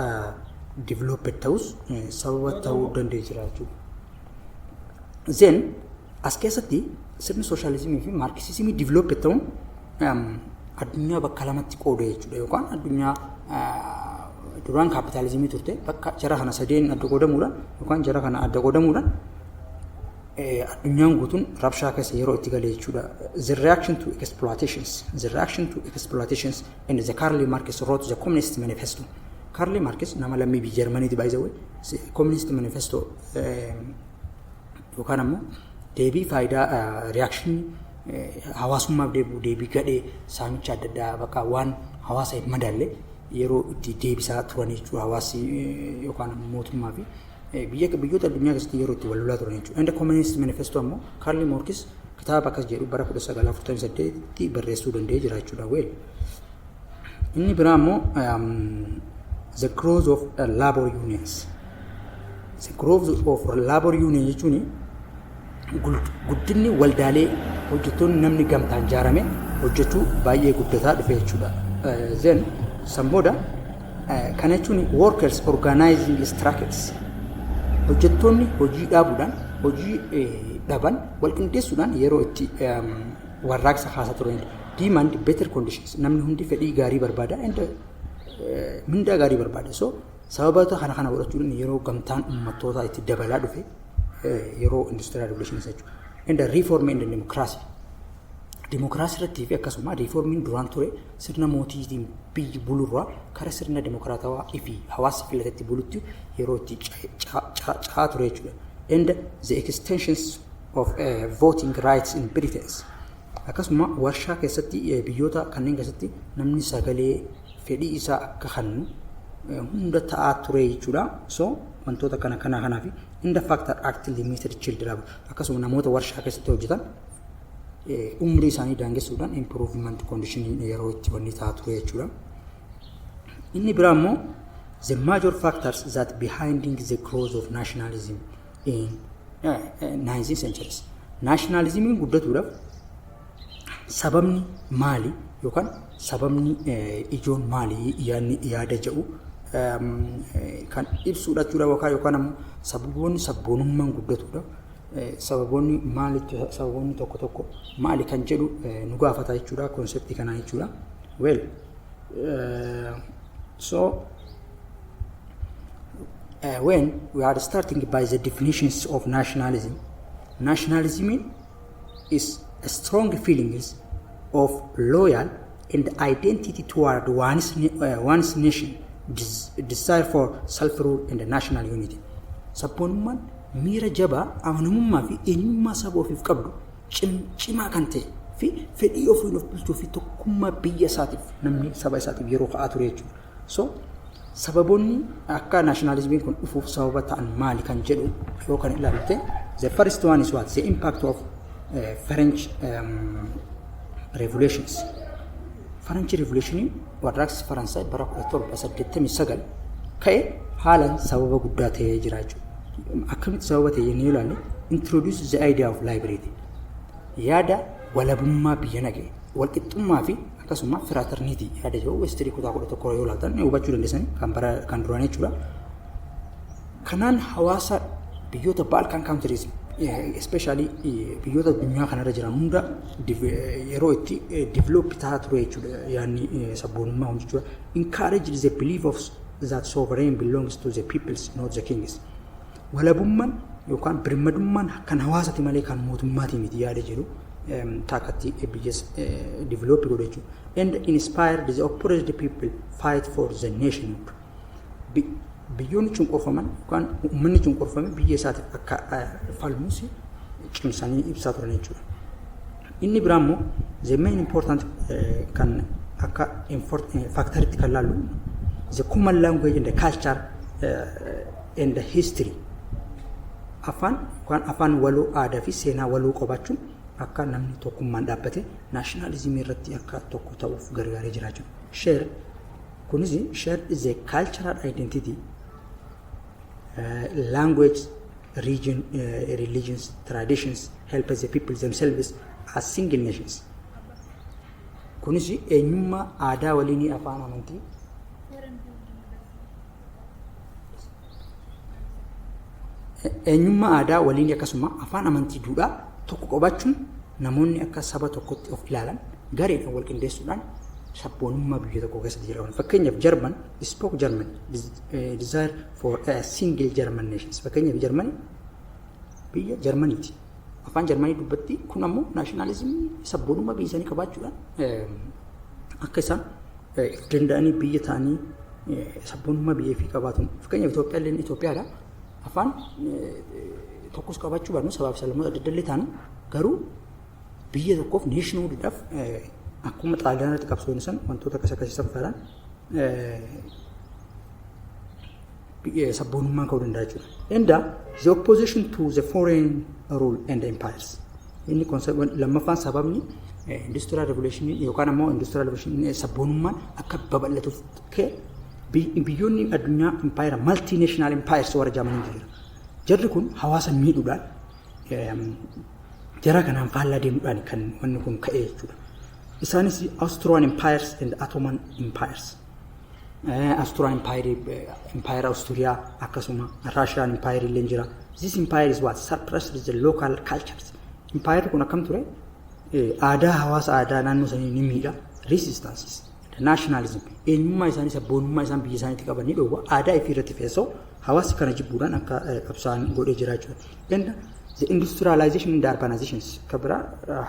developed ta'us sababa ta'uu danda'e jira jechuudha. Then as keessatti sirni sooshaalizimii fi maarkisizimii developed ta'uun addunyaa bakka lamatti qoode jechuudha, yookaan addunyaa duraan kaapitaalizimii turte bakka jara kana sadeen adda qoodamuudhaan yookaan jara kana adda qoodamuudhaan addunyaan guutuun rabshaa keessa yeroo itti galee jechuudha. The reaction to exploitations and the Karl Marx wrote the Communist Manifesto. Karl Marx nama lammii biyya Jarmaniiti, by the way. Communist Manifesto yookaan ammoo deebii faayidaa reaction Hawaasummaaf deebi'u, deebii gadhee, saamicha adda addaa, bakka waan hawaasa hin madaalle yeroo itti deebisaa turan jechuudha, hawaasi yookaan mootummaa fi biyya biyyoota addunyaa keessatti yeroo itti wal lolaa turan jechuudha. And Communist Manifesto ammoo Karl Marx kitaaba akkas jedhu bara 1948tti barreessuu danda'ee jira jechuudha. Well, inni biraa immoo the growth of labor unions. The growth of labor union jechuun guddinni waldaalee hojjettoonni namni gamtaan ijaarame hojjechuu baay'ee guddataa dhufe jechuudha. Then san booda kana jechuun workers organizing strikes, hojjettoonni hojii dhaabuudhaan, hojii dhaban wal qindeessuudhaan yeroo itti warraaqsa kaasaa turanidha. Demand better conditions, namni hundi fedhii gaarii barbaada and mindaa gaarii barbaada. So sababoota kana kana godhachuudhaan yeroo gamtaan uummattootaa itti dabalaa dhufe yeroo industrial revolution jechuudha. And reform and democracy. Dimokiraasii irratti fi akkasuma reformiin duraan ture sirna mootiitiin biyyi bulurraa kara sirna dimokiraatawaa fi hawaasa filatetti bulutti yeroo itti ca'aa ture jechuudha. And the extensions of voting rights in Britain. Akkasuma warshaa keessatti, biyyoota kanneen keessatti namni sagalee fedhii isaa akka kennu hunda ta'aa ture jechuudha. So wantoota kana kana kanaa fi in the factor act limited children, akkasuma namoota warshaa keessatti hojjetan umrii isaanii daangessuudhaan improvement condition yeroo itti wanni ta'aa ture jechuudha. Inni biraa immoo the major factors that behind the growth of nationalism in 19th centuries. Nationalismiin guddatuudhaaf sababni maali yookaan sababni ijoon maali yaadni yaada jedhu kan ibsuudha jechuudha, yookaan ammoo sababoonni sabboonummaan guddatuudhaaf sababoonni maalitti, sababoonni tokko tokko maali kan jedhu nu gaafata jechuudha conceptii kanaa jechuudha. Well, so when we are starting by the definitions of nationalism, nationalism is a strong feelings of loyal and identity toward one's nation, desire for self-rule and national unity. Sabboonummaan miira jabaa amanamummaa fi eenyummaa saba ofiif qabdu cimaa kan ta'e fi fedhii ofiin of bulchuu fi tokkummaa biyya isaatiif namni saba isaatiif yeroo ka'aa ture jechuudha. So sababoonni akka nationalismiin kun dhufuuf sababa ta'an maali kan jedhu yoo kan ilaalte, the first one is what? The impact of French revolutions. French Revolution, warraaqsi Faransaay bara 1789 ka'e haalaan sababa guddaa ta'ee jira jechuudha. Akkamitti sababa ta'e jennee ilaalle, introduce the idea of liberty. Yaada walabummaa biyya nagee, walqixxummaa fi akkasuma fraternity yaada jiru history kutaa 11 yoo ilaaltan hubachuu dandeessan, kan bara kan duraan jechuudha. Kanaan hawaasa biyyoota Balkan countries, especially biyyoota addunyaa kanarra jiran hunda yeroo itti develop ta'aa ture jechuudha yaadni sabboonummaa kun jechuudha. Encourage the belief of that sovereign belongs to the peoples, not the kings. Walabummaan yookaan birmadummaan kan hawaasati malee kan mootummaati miti yaada jedhu taakatti biyya develop godhe jechuudha. And inspired the oppressed people fight for the nationhood. Biyyoonni cunqurfaman yookaan uummanni cunqurfame biyya isaatiif akka falmus cimsanii ibsaa turan jechuudha. Inni biraa immoo the main important kan akka factoritti kan laallu the common language and the culture and the history. Afaan yookaan afaan waloo, aadaa fi seenaa waloo qabaachuun akka namni tokkummaan dhaabbate nationalismii irratti akka tokko ta'uuf gargaaree jira jechuudha. Share, kunis share is a cultural identity, language, region, religions, traditions help the people themselves as single nations. Kunis eenyummaa aadaa waliinii, afaan, amantii, eenyummaa aadaa waliin, akkasuma afaan, amantii, duudhaa tokko qabaachuun namoonni akka saba tokkotti of ilaalan gareedhaan wal qindeessuudhaan sabboonummaa biyya tokko keessatti jedhaman. Fakkeenyaaf German spoke German desire for a single German nations. Fakkeenyaaf Germany biyya Germaniiti. Afaan Jarmanii dubbatti. Kun ammoo nationalismii sabboonummaa biyya isaanii qabaachuudhaan akka isaan if danda'anii biyya ta'anii sabboonummaa biyya ofii qabaatu. Fakkeenyaaf Itoophiyaa illee Itoophiyaadha. Afaan tokkos qabaachuu baannu, sabaaf sablammoota adda adda illee taanu, garuu Biyya tokkoof nationhoodiidhaaf akkuma Xaaliyaan irratti qabsoon san wantoota akkas akkasii san faadhaan sabboonummaan ka'uu danda'a jechuudha. And the opposition to the foreign rule and empires. Inni lammaffaan sababni industrial revolution yookaan ammoo industrial revolution sabboonummaan akka babal'atuuf ka'e, biyyoonni addunyaa empire, multinational empires warra jaamanii jira. Jarri kun hawaasa miidhuudhaan, jara kanaan faallaa deemuudhaan kan wanni kun ka'e jechuudha. Isaanis Austrian empires and Ottoman empires. Austrian Empire, Empire Austria, akkasuma Russian Empire illee jira. This empire is what suppressed the local cultures. Empire kun akkam ture? Aadaa hawaasa, aadaa naannoo sanii ni miidha. Resistances. Nationalism. Eenyummaa isaanii, sabboonummaa isaan biyya isaaniitti qaban ni dhoowwa. Aadaa ifii irratti feesoo hawaasi kana jibbuudhaan akka qabsaa'an godhee jira jechuudha. And the industrialization and urbanizations kan biraa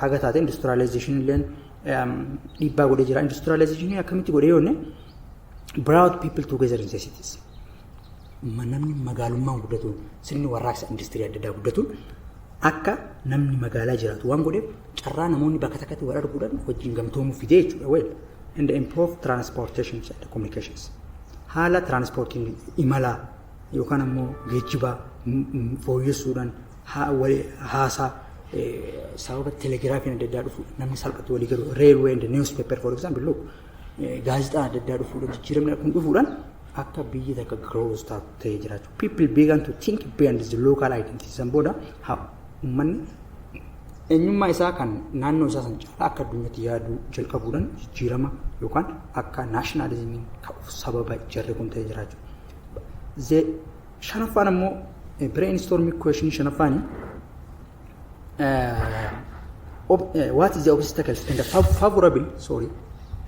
haga taate industrialization illeen dhiibbaa godhee jira. Industrialization akkamitti godhee yoonne, brought people together in the cities. Namni magaalummaan guddatuun, sirni warraaqsa industirii adda addaa guddatuun akka namni magaalaa jiraatu waan godheef, carraa namoonni bakka takkatti wal arguudhaan wajjin gamtoomuu fidee jechuudha. Well, and improve transportation and communications. Haala transportiin imalaa yookaan ammoo geejjibaa fooyyessuudhaan, haasaa sababa telegiraafiin adda addaa dhufu namni salphatti walii galu, railway and newspaper, for example, look, gaazexaan adda addaa dhufuudhaan, jijjiiramni kun dhufuudhaan akka biyyi takka growth ta'ee jiraachuu. People began to think beyond the local identity. San booda uummanni eenyummaa isaa kan naannoo isaa san caalaa akka addunyaatti yaaduu jalqabuudhaan jijjiirama yookaan akka nationalismiin ka'uuf sababa jarri kun ta'ee jiraachuu. The shanaffaan ammoo, brainstorming question shanaffaani, what is the obstacles and the favorable, sorry,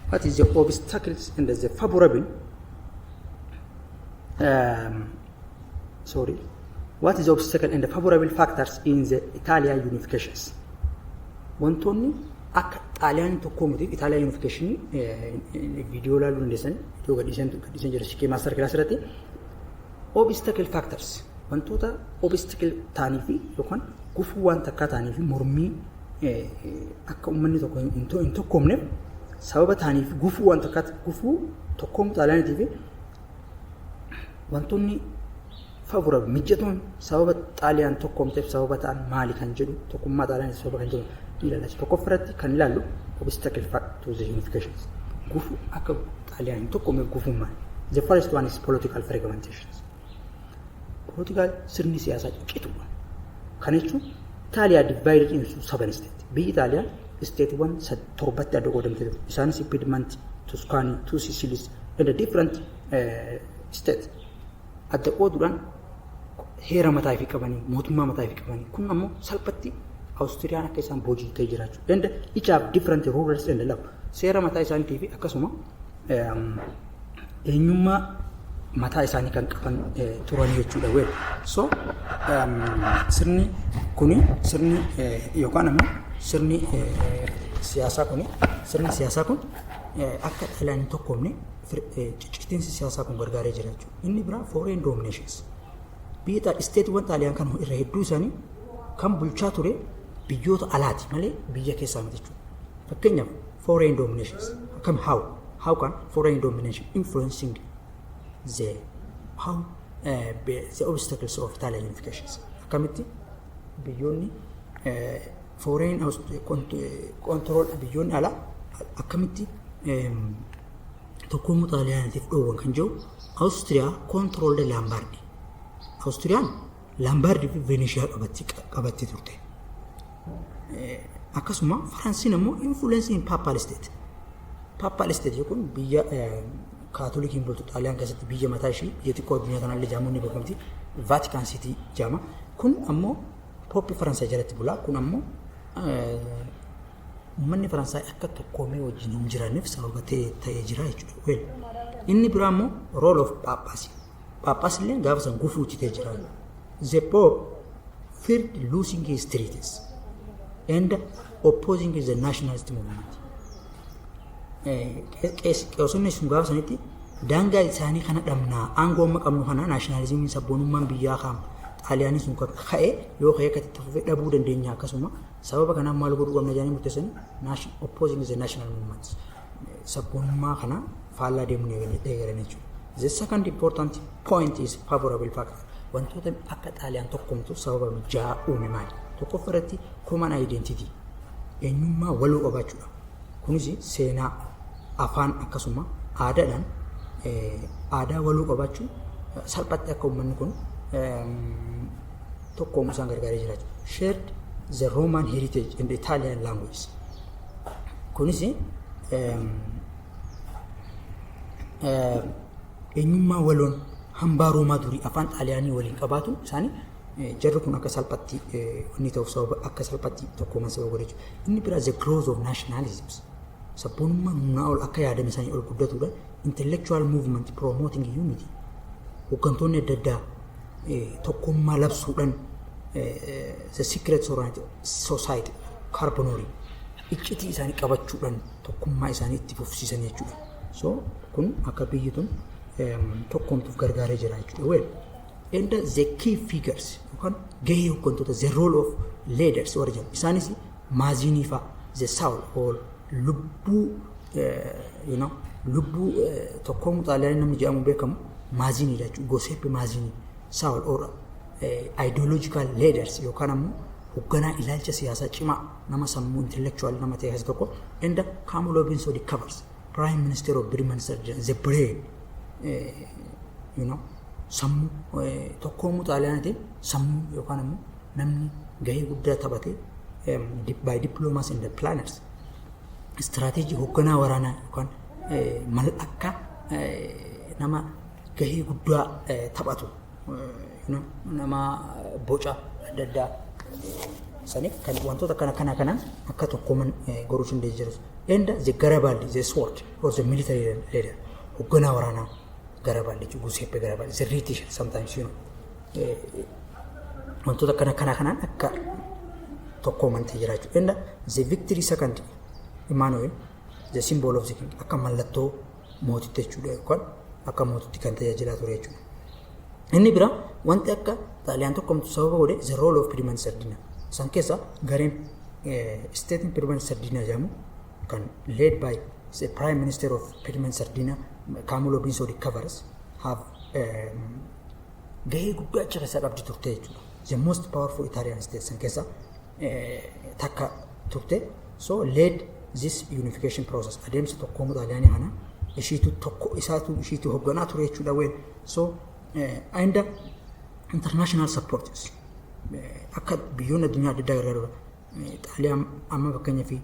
what is the obstacles and the favorable, sorry, what is the obstacle and the favorable factors in the Italian unifications? Wantoonni akka Xaaliyaan tokkoomutiif Italian unification viidiyoo ilaaluu dandeessan, viidiyoo gadhiisan jira sikkee master class irratti. Obstacle factors, wantoota obstacle ta'anii fi yookaan gufuu waan takkaa ta'anii fi mormii akka uummanni tokko hin tokkoomneef sababa ta'anii fi gufuu waan takkaa, gufuu tokkoomuu Xaaliyaaniitii fi wantoonni favorable, mijatoon sababa Xaaliyaan tokkoomteef sababa ta'an maali kan jedhu, tokkummaa Xaaliyaaniif sababa kan jedhu ni ilaalla. Tokkoffaa irratti kan ilaallu obstacle to the unification. Gufuu akka Xaaliyaan hin tokkoomneef gufuun maali? The first one is political fragmentation. Political, sirni siyaasaa ciccituudha. Kana jechuun Itaaliyaa divided into seven states. Biyyi Itaaliyaa statewwan torbatti adda qoodamtee turte. Isaanis Piedmont, Tuscany, Two Sicilies and the different states. Adda qooduudhaan heera mataa ifii qabanii, mootummaa mataa ifii qabanii. Kun ammoo salphatti Awustiriyaan akka isaan boojitee jiraachuu. And each have different rulers and law. Seera mataa isaaniitii fi akkasuma eenyummaa mataa isaanii kan qaban turan jechuudha. Well, so sirni kuni, sirni yookaan ammoo sirni siyaasaa kun akka Xaaliyaan hin tokkoomne ciccitiinsi siyaasaa kun gargaaree jira jechuudha. Inni biraa foreign dominations. Biyya statewwan Xaaliyaan kan irra hedduu isaanii kan bulchaa ture biyyoota alaati malee biyya keessaa miti jechuudha. Fakkeenyaaf foreign dominations akkam how can foreign domination influencing the how the obstacles of Italian unifications? Akkamitti biyyoonni foreign control, biyyoonni alaa akkamitti tokkoomuu Xaaliyaaniitiif dhoowwan kan jiru, Awustiriyaa control the Lombardy. Awustiriyaan Lombardy fi Veneeshiyaa qabatti turte. Akkasuma Faransiin ammoo influence in Papal State. Papal State jechuun biyya Kaatolikiin bultu, Xaaliyaan keessatti biyya mataa ishii, biyya xiqqoo addunyaa kanallee jaamuun ni beekamti. Vatican City jaama. Kun ammoo Pope Faransaay jalatti bulaa. Kun ammoo uummanni Faransaay akka tokkoomee wajjin hin jiraanneef sababa ta'ee jira jechuudha. Well, inni biraa immoo role of Papacy. Papacy illee gaafa san gufuu ta'ee jira. The Pope feared losing his territories and opposing the nationalist movement. Qeessonni sun gaafa sanitti daangaa isaanii kana dhabnaa, aangoo amma qabnu kana, nationalismiin, sabboonummaan biyyaa kaam Xaaliyaanii sun kan ka'e yoo ka'e akka itti fufee dhabuu dandeenya. Akkasuma sababa kanaaf maal godhuu qabna jedhanii murteessanii opposing the national movements, sabboonummaa kana faallaa deemuu eegalan jechuudha. The second important point is favorable factor. Wantoota akka Xaaliyaan tokkomtu sababa mijaa uume maali? Tokkoffaa irratti common identity, eenyummaa waloo qabaachuudha. Kunis seenaa, afaan, akkasuma aadaadhaan aadaa waloo qabaachuu salphatti akka uummanni kun tokkoomu isaan gargaaree jiraachuu. Shared the Roman heritage and the Italian language. Kunis eenyummaa waloon hambaa Roomaa durii, afaan Xaaliyaanii waliin qabaatu isaanii jarri kun akka salphatti inni ta'uuf sababa akka salphatti tokkooman sababa godhe jechuudha. Inni biraa the growth of nationalisms. Sabboonummaan humnaa ol akka yaadame isaanii ol guddatudha. Intellectual movement promoting unity. Hooggantoonni adda addaa tokkummaa labsuudhaan the secret society Carbonari iccitii isaanii qabachuudhaan tokkummaa isaanii itti fufsiisan jechuudha. So kun akka biyyi tun tokkoomtuuf gargaaree jira jechuudha. Well, and the key figures yookaan gahee hooggantoota, the role of leaders warra jedhamu, isaanis Maaziinii fa'a, the soul or lubbuu lubbuu tokkoomuu Xaaliyaanii namni jedhamu beekamu Maaziiniidha jechuudha. Giuseppe Maaziinii, soul or ideological leaders yookaan ammoo hoogganaa ilaalcha siyaasaa cimaa, nama sammuu intellectual nama ta'e keessa tokko, and Camillo Benso di Cavour, prime minister of Britain, the brain, sammuu tokkoomuu Xaaliyaaniitiin sammuu yookaan ammoo namni gahee guddaa taphate, by diplomats and the planners, istirateejii, hoogganaa waraanaa yookaan mal akka nama gahee guddaa taphatu, nama boca adda addaa saniif kan wantoota kana kana kanaan akka tokkooman godhuu danda'ee jiru. And the Garibaldi, the sword or the military leader, hoogganaa waraanaa Garibaldi jechuudha, Giuseppe Garibaldi, the British sometimes wantoota kana kana kanaan akka tokkooman ta'ee jira jechuudha. And the victory second Emmanuel, the symbol of the king, akka mallattoo mootitti jechuudha yookaan akka mootitti kan tajaajilaa ture jechuudha. Inni bira wanti akka Xaaliyaan tokkomtu sababa godhe the role of Piedmont Sardinia. Isaan keessa gareen State Piedmont Sardinia jedhamu kan led by the Prime Minister of Piedmont Sardinia, Camillo Benso di Cavour, have gahee guddaa achi keessaa qabdi turte jechuudha. The most powerful Italian state san keessa takka turte. So led this unification process, adeemsa tokkoomuu Xaaliyaanii kana ishiitu tokko isaatu ishiitu hoogganaa ture jechuudha. Well, so and international support akka biyyoonni addunyaa adda addaa gargaaru Xaaliyaan amma fakkeenyaa fi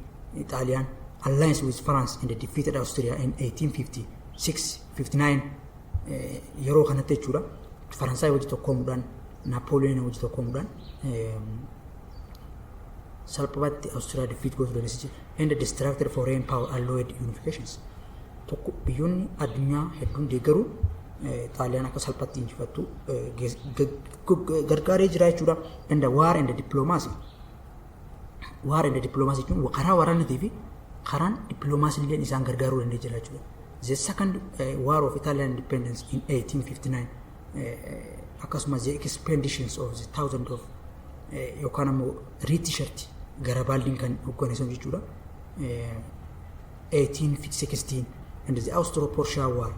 Xaaliyaan alliance with France and defeated Austria in 1856 59 yeroo kanatti jechuudha. Faransaay wajji tokkoomuudhaan, Naapooliyoon wajji tokkoomuudhaan salphumatti Austria defeat gochuu dandeessi and distracted foreign power allowed unifications. Tokko biyyoonni addunyaa hedduun deeggaruu Xaaliyaan akka salphatti injifattu gargaaree jira jechuudha. And the war and the diplomacy. War and the diplomacy jechuun karaa waraanatii fi karaan diplomaasii illee isaan gargaaruu danda'e jira jechuudha. The second war of Italian independence in 1859 akkasumas the expeditions of the thousand of yookaan ammoo Red Shirt Garibaldiin kan hoogganeessan jechuudha. 1816 and the Austro-Prussia War,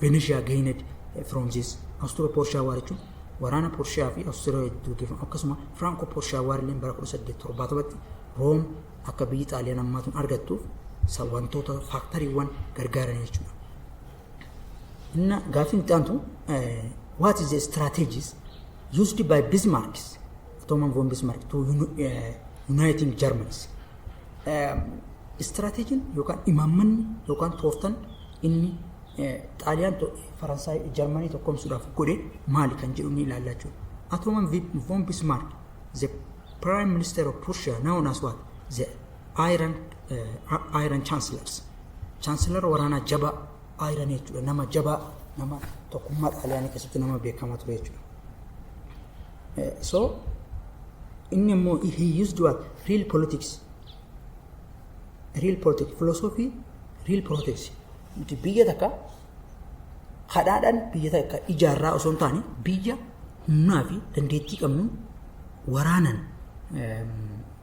Venetia gained from this Austro-Prussia War jechuun waraana Prussia fi Austria gidduu gaggeeffamu, akkasuma Franco-Prussia War illee bara 1870tti Room akka biyyi Xaaliyaan ammaa tun argattuuf wantoota factoriiwwan gargaaran jechuudha. Inna gaaffiin itti aantu, what is the strategies used by Bismarck, Otto von Bismarck, to uniting Germans? Istirateejiin yookaan imaammanni yookaan tooftan inni Xaaliyaan Faransaay Jarmanii tokkomsuudhaaf godhe maali kan jedhu ni ilaalla jechuudha. Otto von Bismarck, the Prime Minister of Prussia, known as what? The Iron Chancellors. Chancellor waraanaa jabaa Iron jechuudha. Nama jabaa, nama tokkummaa Xaaliyaanii keessatti nama beekamaa ture jechuudha. So inni immoo he used what? Real politics. Real politics. Philosophy, real politics. Nuti biyya takka kadhaadhaan biyya takka ijaarraa osoo hin taane biyya Humnaa fi dandeettii qabnu waraanan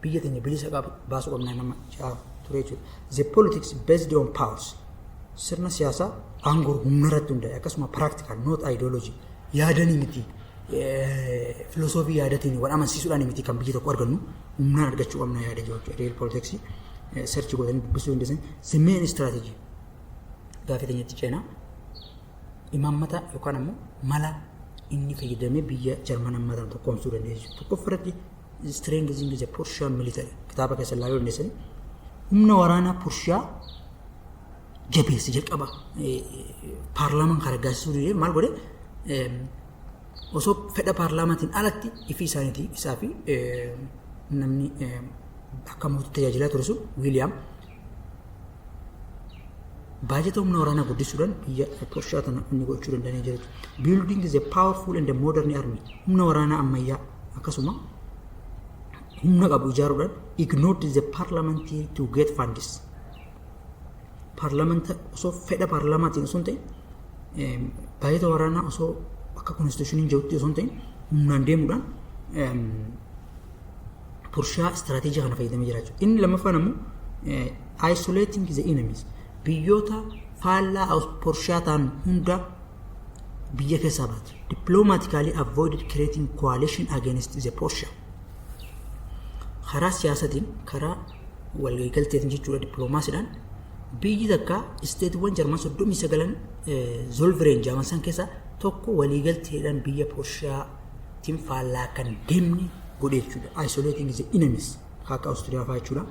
biyya teenya bilisa baasuu qabna nama jedhaa ture jechuudha. The politics based on powers, sirna siyaasaa aangoo humna irratti hundaa'e, akkasuma practical, not ideology, yaadanii miti, filosoofii yaadatiin wal amansiisuudhaan miti kan biyya tokko argannu, humnaan argachuu qabna yaada jechuudha. Real politics search godhanii dubbisuu dandeessan. The main strategy gaafii teenyatti ceenaa, imaammata yookaan ammoo mala inni fayyadamee biyya Jarman ammaa tana tokkoomsuu dandeessu. Tokkoffaa irratti, strengthening the Prussian military, kitaaba keessa ilaaluu dandeessanii, humna waraanaa Prussiyaa jabeesse. Jalqaba paarlaamaan kan raggaasisuu didee maal godhe? Osoo fedha paarlaamaatiin alatti ifii isaaniitii isaa fi namni akka mootii tajaajilaa ture sun Wiiliyaam baajata humna waraanaa guddisuudhaan biyya Prussiyaa tana inni gochuu danda'anii jiru. Building the powerful and the modern army, humna waraanaa ammayyaa akkasuma humna qabu ijaaruudhaan, ignored the parliament to get funds. Paarlamanta osoo fedha paarlamaatiin osoo hin ta'in, baajata waraanaa osoo akka constitutioniin jirutti osoo hin ta'in, humnaan deemuudhaan Prussiyaa istiraatiijii kana fayyadamee jira jechuudha. Inni lammaffaan ammoo isolating the enemies, biyyoota faallaa Prussiyaa ta'an hunda biyya keessaa baate. Diplomatically avoided creating coalition against the Prussia. Karaa siyaasatiin, karaa waliigalteetiin jechuudha, dippiloomaasiidhaan biyyi takka isteetiiwwan Jarman 39 Zollverein jedhaman san keessaa tokko waliigalteedhaan biyya Prussiyaatiin faallaa kan deemne godhe jechuudha. Isolating the enemies akka Awustiriyaa fa'aa jechuudha.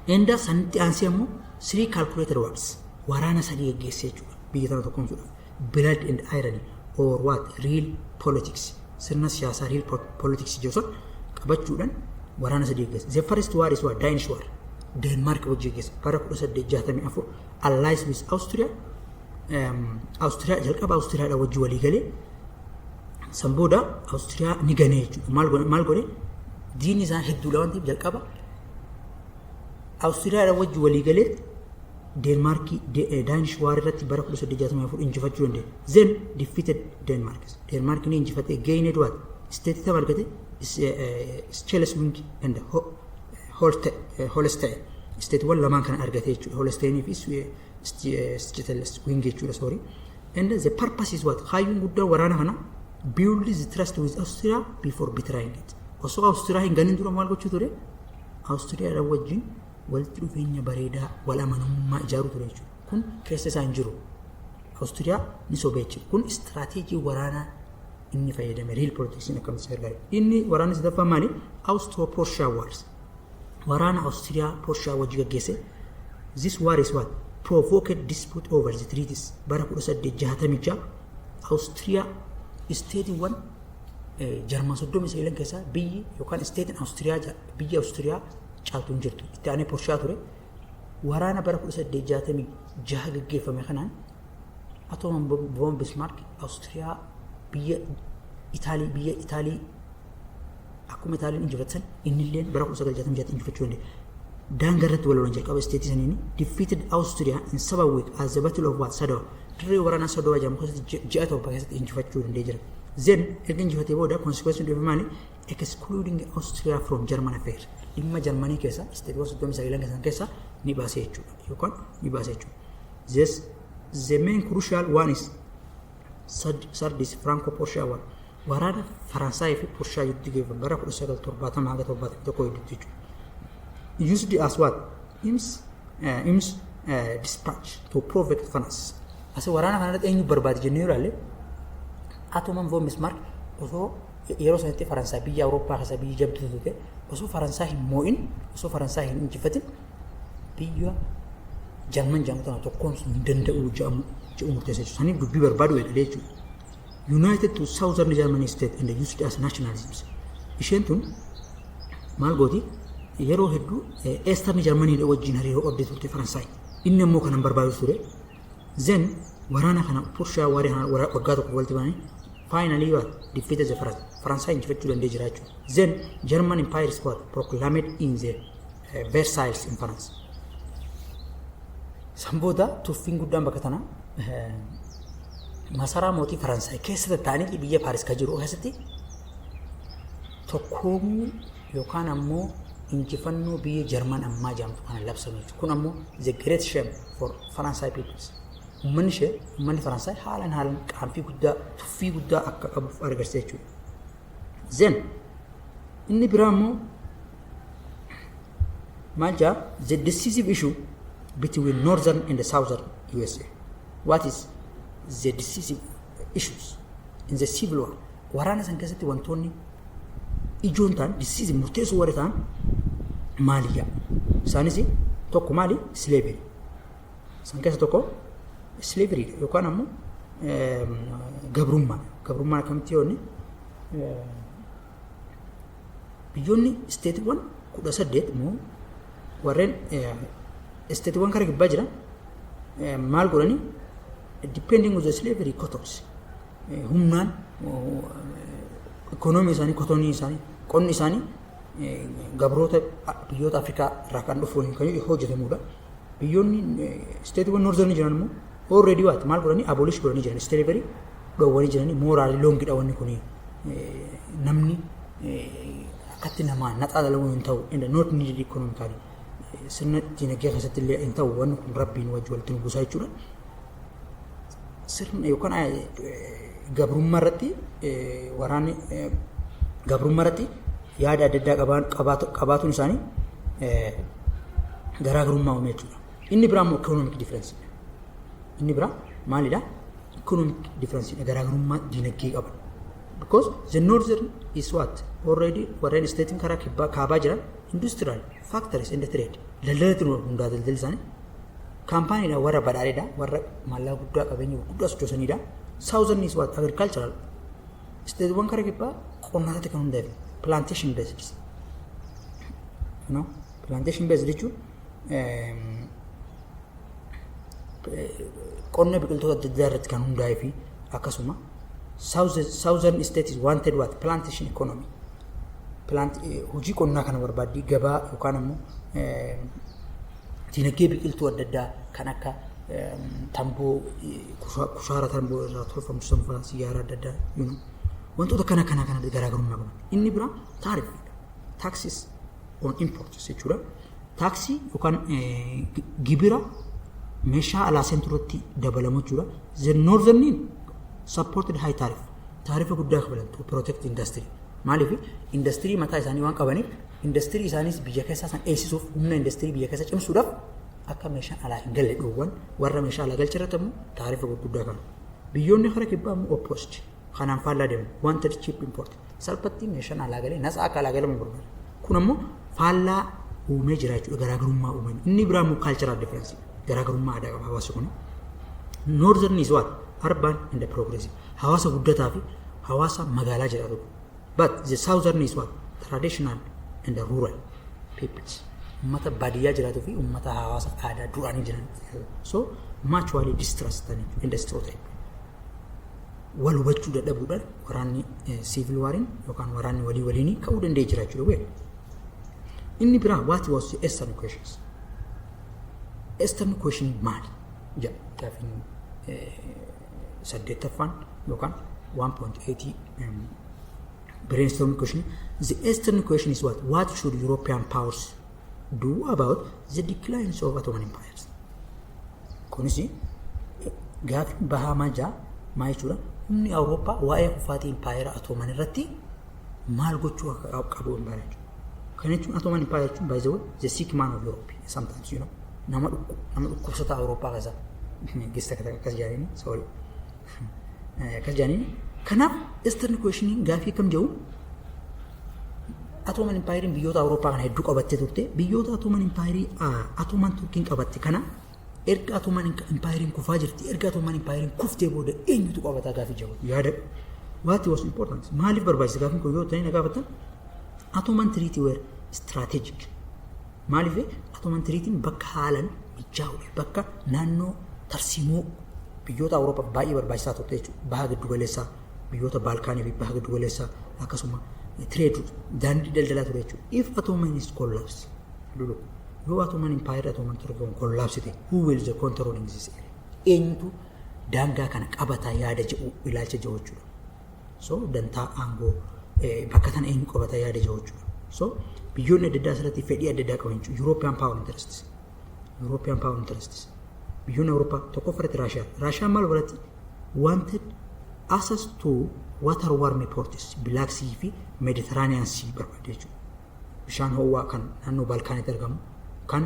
Enda sanitti aansee ammoo three calculated wars, waraana sadii geggeessee jechuudha biyya tana tokkoomsuudhaaf. Blood and iron or what, real politics, sirna siyaasaa real politics jedhu sun qabachuudhaan waraana sadii geggeesse. The first war is what? Danish war. Denmark wajji geggeesse bara 1864, allies with Austria. Austria jalqaba Austriyaadha wajji walii galee, san booda Austria ni ganee jechuudha. Maal godhe? Diinni isaan hedduudha waan ta'eef jalqaba Awustiriyaadha wajji walii galee Deenmaarkii Danish War irratti bara 1864 injifachuu danda'e. Then defeated Denmark. Deenmaarkii ni injifatee, gained what? State tam argate? Schleswig and Holstein. Stateewwan lamaan kana argate jechuudha. Holsteinii fi Schleswig jechuudha, sorry. And the purpose is what? Kaayyoon guddaan waraana kana build the trust with Austria before betraying it. Osoo Austria hin ganin dura maal gochuu ture? Awustiriyaadha wajjin walitti dhufeenya bareedaa wal amanamummaa ijaaruu ture jechuudha. Kun keessa isaa hin jiru. Awustiriyaa ni sobee jechuudha. Kun istiraateejii waraanaa inni fayyadame, real politics akkamitti gargaare. Inni waraanni sadaffaa maali? Austro Prussia Wars. Waraana Awustiriyaa Prussia wajji gaggeesse. This war is what? Provoked dispute over the treaties. Bara 1866 Awustiriyaa isteetiiwwan Jarman 39 keessaa biyyi yookaan isteetiin Awustiriyaa biyya Awustiriyaa caaltu hin jirtu. Itti aanee Prussia ture. Waraana bara 1866 gaggeeffame kanaan Otto von Bismarck Awustiriyaa biyya Itaalii akkuma Itaaliin injifatan innilleen bara 1966 injifachuu danda'e. Daangaa irratti wal lolan jalqaba isteetii saniini, defeated Austria in 7 week as the battle of what? Sadowa. Dirree waraanaa Sadowa jedhamu keessatti ji'a 7 keessatti injifachuu danda'ee jira. Then erga injifatee booda consequence dhufe maali? Excluding Austria from German affair. Dhimma Jarmanii keessa isteetiiwwan 39 keessan keessa ni baasee jechuudha. Yookaan ni baasee jechuudha. This the main crucial one is third is Franco-Prussia War. Waraana Faransaayii fi Prussia gidduutti geeffame bara 1970 haga 71 gidduutti jechuudha. Used as what? Arms dispatch to protect France. Asi waraana kanarratti eenyu barbaade jennee yoo ilaalle, Otto von Bismarck osoo yeroo sanatti Faransaay biyya Awurooppaa keessa biyya jabduu turte, osoo Faransaay hin moo'in, osoo Faransaay hin injifatin biyya Jarman jedhamu tana tokkoomsuu hin danda'u jedhamu jedhu murteessa jechuudha. Saniif dubbii barbaadu eegalee jechuudha. United to Southern Germany state and used as nationalisms. Isheen tun maal gooti? Yeroo hedduu Eastern Germany wajjin hariiroo qabdee turte Faransaay. Inni immoo kanan barbaadu ture. Then waraana kana Prussia warri waggaa tokko walitti bananii finally what? Defeated the France. Faransaay injifachuu danda'ee jira jechuudha. Then German Empire is what? Proclaimed in the Versailles in France. San booda tuffiin guddaan bakka tana Masaraa mootii Faransaay keessa taa'anii biyya Paaris kan jiru keessatti tokkoomuu yookaan ammoo injifannoo biyya Jarman ammaa jedhamtu kana labsame jechuudha. Kun ammoo the great shame for Faransaay peoples. Uummanni ishee, uummanni Faransaay haalaan haalaan qaanfii guddaa, tuffii guddaa akka qabuuf agarsiisa jechuudha. Then inni biraa immoo maal jaa? The decisive issue between northern and the southern USA. What is the decisive issues in the civil war? Waraana san keessatti wantoonni ijoon ta'an, decisive, murteessoo warri ta'an maaliyyaa? Isaanis tokko maali? Slavery. Isaan keessa tokko slavery yookaan ammoo gabrummaa. Gabrummaan akkamitti yoo inni biyyoonni stateiiwwan 18 immoo warreen stateiiwwan kara kibbaa jiran maal godhanii? Depending on the slavery cottons, humnaan ikoonoomii isaanii, cottonii isaanii, qonni isaanii gabroota biyyoota Afrikaa irraa kan dhufu kan hojjetamudha. Biyyoonni stateiiwwan northern jiran immoo already waati maal godhanii? Abolish godhanii jiran, slavery dhoowwanii jiranii. Morally wrongidha wanni kun, namni akkatti namaa naxaa dalaguu hin ta'u, and not needed economically, sirna dinagdee keessatti illee hin ta'u wanni kun, rabbiin wajji walitti nu buusaa jechuudha. Sirna yookaan gabrummaa irratti, waraanni gabrummaa irratti yaada adda addaa qabaatuun isaanii garaagarummaa uume jechuudha. Inni biraa immoo economic difference. Inni biraa maalidha? Economic difference, garaagarummaa dinagdee qaban. Because the northern is what? Already warreen stateiin karaa kibbaa kaabaa jiran industrial factories and trade. Daldalatti hundaa daldalli isaanii. Companydha, warra badhaadheedha, warra maallaqa guddaa, qabeenya gurguddaa sochoosanidha. Southern is what? Agricultural. Stateiiwwan karaa kibbaa qonnaa irratti kan hundaa'e, plantation based. Plantation based jechuun qonna biqiltoota adda addaa irratti kan hundaa'ee fi akkasuma southern state is wanted what? Plantation economy. Plant hojii qonnaa kana barbaaddii gabaa yookaan ammoo dinagdee biqiltuu adda addaa kan akka tamboo, kushaara tamboo irraa tolfamu sanfaa, sigaara adda addaa, wantoota kana kana kana garaagarummaa qaban. Inni biraa tariffidha. Taxes on imports jechuudha. Taaksii yookaan gibira meeshaa alaa seentu irratti dabalamu jechuudha. The northern supported high tariff. Taarifa guddaa kafalan to protect industry. Maaliif? Industirii mataa isaanii waan qabaniif, industirii isaaniis biyya keessaa san eegsisuuf, humna industirii biyya keessa cimsuudhaaf, akka meeshaan alaa hin galle dhoowwan, warra meeshaa alaa galcha irratti immoo taarifa gurguddaa qabu. Biyyoonni kara kibbaa immoo opposed, kanaan faallaa deemu, wanted cheap import, salphatti meeshaan alaa galee natsaa akka alaa galamu barbaada. Kun ammoo faallaa uumee jira jechuudha, garaagarummaa uumame. Inni biraa immoo cultural difference, garaagarummaa aadaa qaba hawaasni kun. Northern is what? Urban and progressive. Hawaasa guddataa fi hawaasa magaalaa jiraatu. But the southern is what? Traditional and rural peoples. Uummata baadiyyaa jiraatuu fi uummata hawaasa aadaa duraanii jiran. So mutually distrust and stereotype. Wal hubachuu dadhabuudhaan waraanni civil wariin yookaan waraanni walii waliinii ka'uu danda'ee jira jechuudha. Inni biraa, what was the Eastern questions? Eastern question maali? Jedha gaafiin saddeettaffaan yookaan 1.8 brainstorming question. The Eastern question is what? What should European powers do about the declines of Ottoman empires? Kunis gaafiin bahaa maal jaa, maal jechuudha? Humni Awurooppaa waa'ee kufaatii impaayera Ottoman irratti maal gochuu akka qabu hin bara jechuudha. Kana jechuun Ottoman Empire jechuun, by the way, the sick man of Europe sometimes, nama dhukkubsataa Awurooppaa keessa gesta akkas jedhanii, sorry, akkas jedhanii. Kanaaf Eastern question gaafii akkam jedhu? Ottoman Empire biyyoota Awurooppaa kana hedduu qabattee turte. Biyyoota Ottoman Empire, Ottoman Turkiin qabatte kana, erga Ottoman Empire kufaa jirti, erga Ottoman Empire kuftee booda eenyutu qabataa gaafii jedhu yaada. What was important? Maaliif barbaachisa gaafiin kun yoo ta'e na gaafattan? Ottoman Treaty were strategic. Maaliif? Ottoman Treaty bakka haalan mijaa'uudha, bakka naannoo tarsiimoo biyyoota Awurooppaa baay'ee barbaachisaa turte jechuudha. Baha giddu galeessaa, biyyoota Baalkaanii fi baha giddu galeessaa, akkasuma trade, daandii daldalaa ture jechuudha. If Ottoman is collapse, lulu, yoo Ottoman Empire, Ottoman Turkey collapse ta'e, who will the controlling this area? Eenyutu daangaa kana qabata yaada jedhu, ilaalcha jedhu jechuudha. So dantaa aangoo bakka tana eenyu qabata yaada jedhu jechuudha. So biyyoonni adda addaa asirratti fedhii adda addaa qaban jechuudha. European power interests. European power interests. Biyyoonni Awurooppaa tokkoffaratti Raashiyaa. Raashiyaan maal godhatti? Wanted access to water warm ports, Black Sea fi Mediterranean Sea barbaadde jechuudha. Bishaan ho'aa kan naannoo Balkaanitti argamu, kan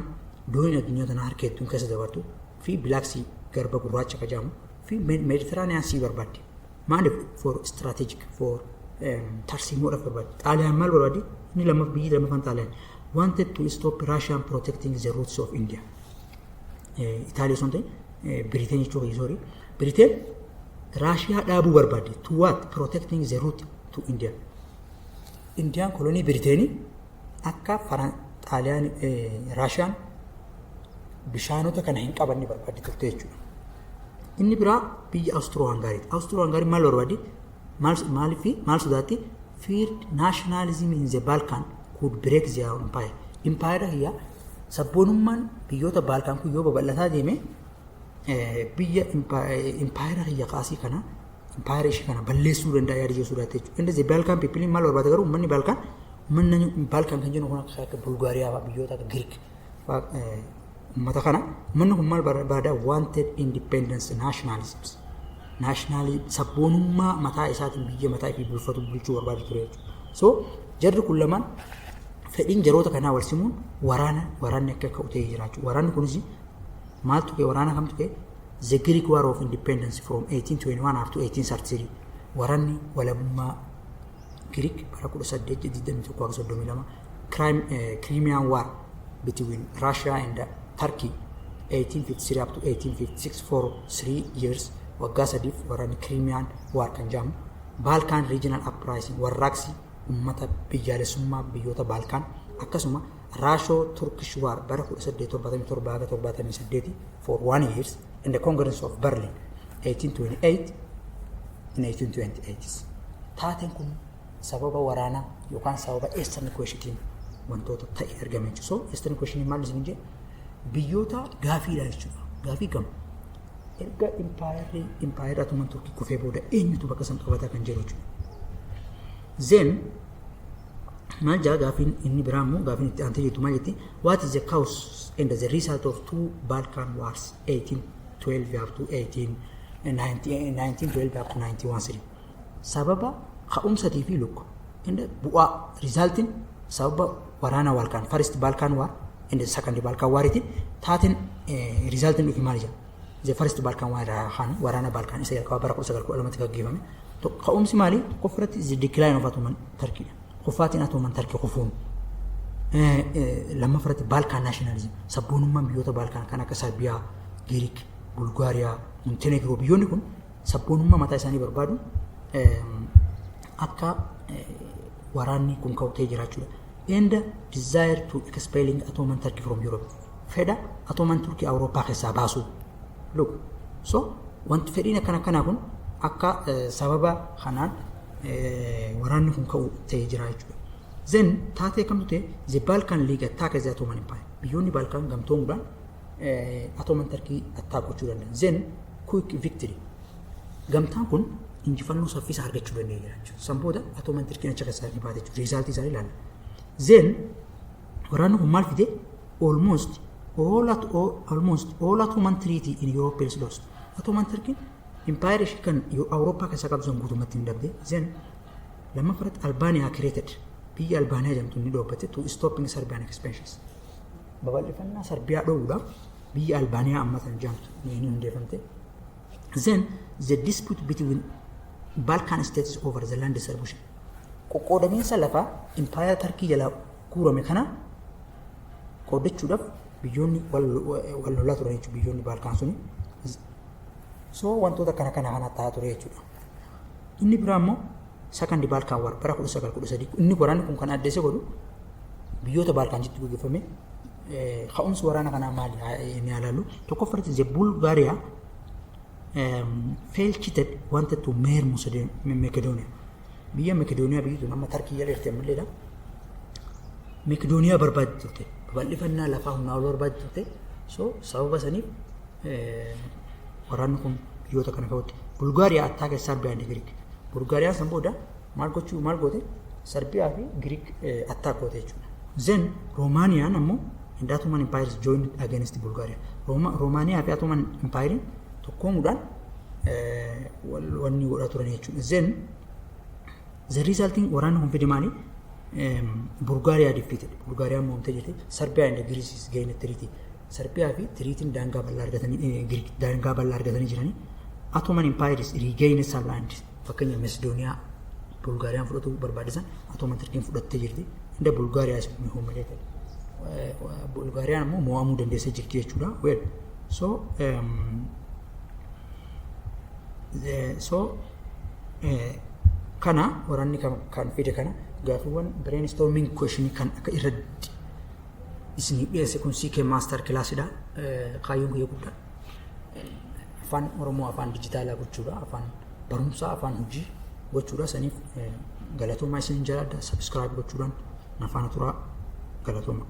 dooniin addunyaa tanaa harka hedduun keessa dabartu, fi Black Sea, garba gurraacha kan jedhamu, fi Mediterranean Sea barbaadde. Maaliif? For strategic, for tarsiimoodhaaf barbaadde. Xaaliyaan maal barbaadde? Inni lammaff, biyyi lammaffaan Xaaliyaan. Wanted to stop Russian protecting the routes of India. Itaalii osoo hin ta'in Biriteen jechuudha, sorry. Biriteen Raashiyaa dhaabuu barbaadde. To what? Protecting the route to India. Indiyaan kolonii Biriteenii akka Xaaliyaan, Raashiyaan bishaanota kana hin qabanne barbaadde turte jechuudha. Inni biraa biyya Awustiroo Hangaariiti. Awustiroo Hangaariin maal barbaadde? Maaliif, maal sodaatti? Feared nationalism in the Balkan could break their empire. Empire kiyya, sabboonummaan biyyoota Balkan kun yoo babal'ataa deeme, biyya empire kiyya kaasii kana, empire ishee kana balleessuu danda'a yaada jedhu sodaatti jechuudha. Inni the Balkan people maal barbaada garuu? Uummanni Balkan kan jennu kun akka Bulgaariyaa fa'aa, biyyoota akka Giriik fa'aa, uummata kana. Uummanni kun maal barbaada? Wanted independence nationalism. National sabboonummaa mataa isaatiin biyya mataa ifii bulfatu bulchuu barbaada ture jechuudha. So jarri kun lamaan fedhiin jaroota kanaa wal simuun waraanni akka ka'u ta'ee jira jechuudha. Waraanni kunis maaltu ka'e? Waraana kamtu ka'e? The Greek War of Independence from 1821 up to 1833. Waraanni walabummaa Greek bara 1821 32. Crimean War between Russia and Turkey 1853 up to 1856 for 3 years, waggaa 3f waraanni Crimean War kan jedhamu. Balkan Regional Uprising, warraaqsi uummata biyyaalessummaa biyyoota Balkan, akkasuma Russo Turkish War bara 1877 haga 78 for one years, and the Congress of Berlin 1828 in 1828. Taateen kun sababa waraanaa yookaan sababa Eastern Question wantoota ta'e argame jechuudha. So Eastern Question maal isin jedhe? Biyyoota gaafiidha jechuudha. Gaafii gama. Erga impaayerri Ottoman Turkii kufee booda eenyutu bakka san qabataa kan jedhu jechuudha. Then maal jaa gaafiin inni biraa immoo, gaafiin itti aantee jirtu maal jetti? What is the cause and the result of two Balkan Wars, 1812 up to 18 1912 up to 91? Sababa ka'umsatii fi lukku and bu'aa, resultiin sababa waraana Balkan, First Balkan War and Second Balkan Wariitiin taateen, resultiin dhufi maal jedha? The First Balkan War, waraana Balkan isa jalqabaa bara 1912tti gaggeeffame. Ka'umsi maali? Tokkoffaa irratti the decline of Ottoman Turkey-dha. Kufaatiin Ottoman Turkey kufuun. Lammaffaa irratti Balkan nationalism, sabboonummaan biyyoota Balkan kan akka Sarbiyaa, Giriik, Bulgaariyaa, Montenegro, biyyoonni kun sabboonummaa mataa isaanii barbaadu akka waraanni kun ka'u ta'ee jiraachuudha. And desire to expelling Ottoman Turkey from Europe. Fedha Ottoman Turkey Awurooppaa keessaa baasuu. Look, so wanti fedhiin akkana akkanaa kun akka sababa kanaan waraanni kun ka'u ta'ee jira jechuudha. Then taatee kamtu ta'e? The Balkan League attack the Ottoman Empire. Biyyoonni Balkan gamtoomuudhaan Ottoman Turkey attack gochuu danda'an. Then quick victory. Gamtaan kun injifannoo saffisaa argachuu danda'e jira jechuudha. San booda Ottoman Turkiin achi keessaa ni baate jechuudha. Resultii isaanii ilaalla. Then waraanni kun maal fide? Almost all Ottoman territory in Europe is lost. Ottoman Turkiin empire ishee kan Awurooppaa keessaa qabdu san guutummaatti hin dhabde. Then lammaffaa irratti Albaaniyaa created, biyya Albaaniyaa jedhamtu ni dhoobbate, to stopping Serbian expansions. Babal'ifannaa Sarbiyaa dhoowwuudhaaf biyya Albaaniyaa amma tan jedhamtu ni hundeeffamte. Then the dispute between Balkan states over the land distribution. Qoqqoodamiinsa lafaa impaayera Tarkii jalaa guurame kana qooddachuudhaaf biyyoonni wal lolaa turan jechuudha, biyyoonni Baalkaan suni. So wantoota kana ta'aa ture jechuudha. Inni biraa immoo Second Balkan War bara 1913. Inni waraanni kun kan adda isa godhu biyyoota Baalkaan jitti gaggeeffame. Ka'umsi waraana kanaa maali inni ilaallu? Tokkoffaatti the Bulgaria felt cheated, wanted to marry Macedonia. Biyya Macedonia, biyyi tun amma Tarkii jala jirti ammalleedha. Macedonia barbaaddi turte. Babal'ifannaa lafaa humnaa ol barbaaddi turte. So sababa saniif waraanni kun Biyyoota kana ka'utti. Bulgaariyaa attack Sarbiyaa and Greek. Bulgaariyaan san booda maal gochuu, maal goote? Sarbiyaa fi Greek attack goote jechuudha. Then Roomaaniyaan ammoo and Ottoman Empire joined against Bulgaria. Roomaaniyaa fi Ottoman Empire tokkoomuudhaan wanni godhaa turan jechuudha. Then the resulting waraanni kun fide maali? Bulgaariyaa defeated. Bulgaariyaan moomtee jirti. Sarbiyaa and Greece gained treaty. Sarbiyaa fi treatyn daangaa bal'aa argatanii, Greek daangaa bal'aa argatanii jiranii. Ottoman Empire regained some land. Fakkeenya Macedooniyaa Bulgaariyaan fudhatuu barbaadisan Ottoman Turkiin fudhattee jirti. Inda Bulgaariyaa is humiliated. Bulgaariyaan ammoo mo'amuu dandeessee jirti jechuudha. Well, so kana waraanni kan fide kana gaafiiwwan brainstorming question kan akka irratti isinii dhiyeesse kun CK Master Classidha. Kaayyoon kiyya guddaa afaan Oromoo afaan dijitaalaa gochuudha. Afaan barumsaa, afaan hojii gochuudha. Saniif galatoomaa isiniin jaalladha. Subscribe gochuudhaan na faana turaa, galatooma.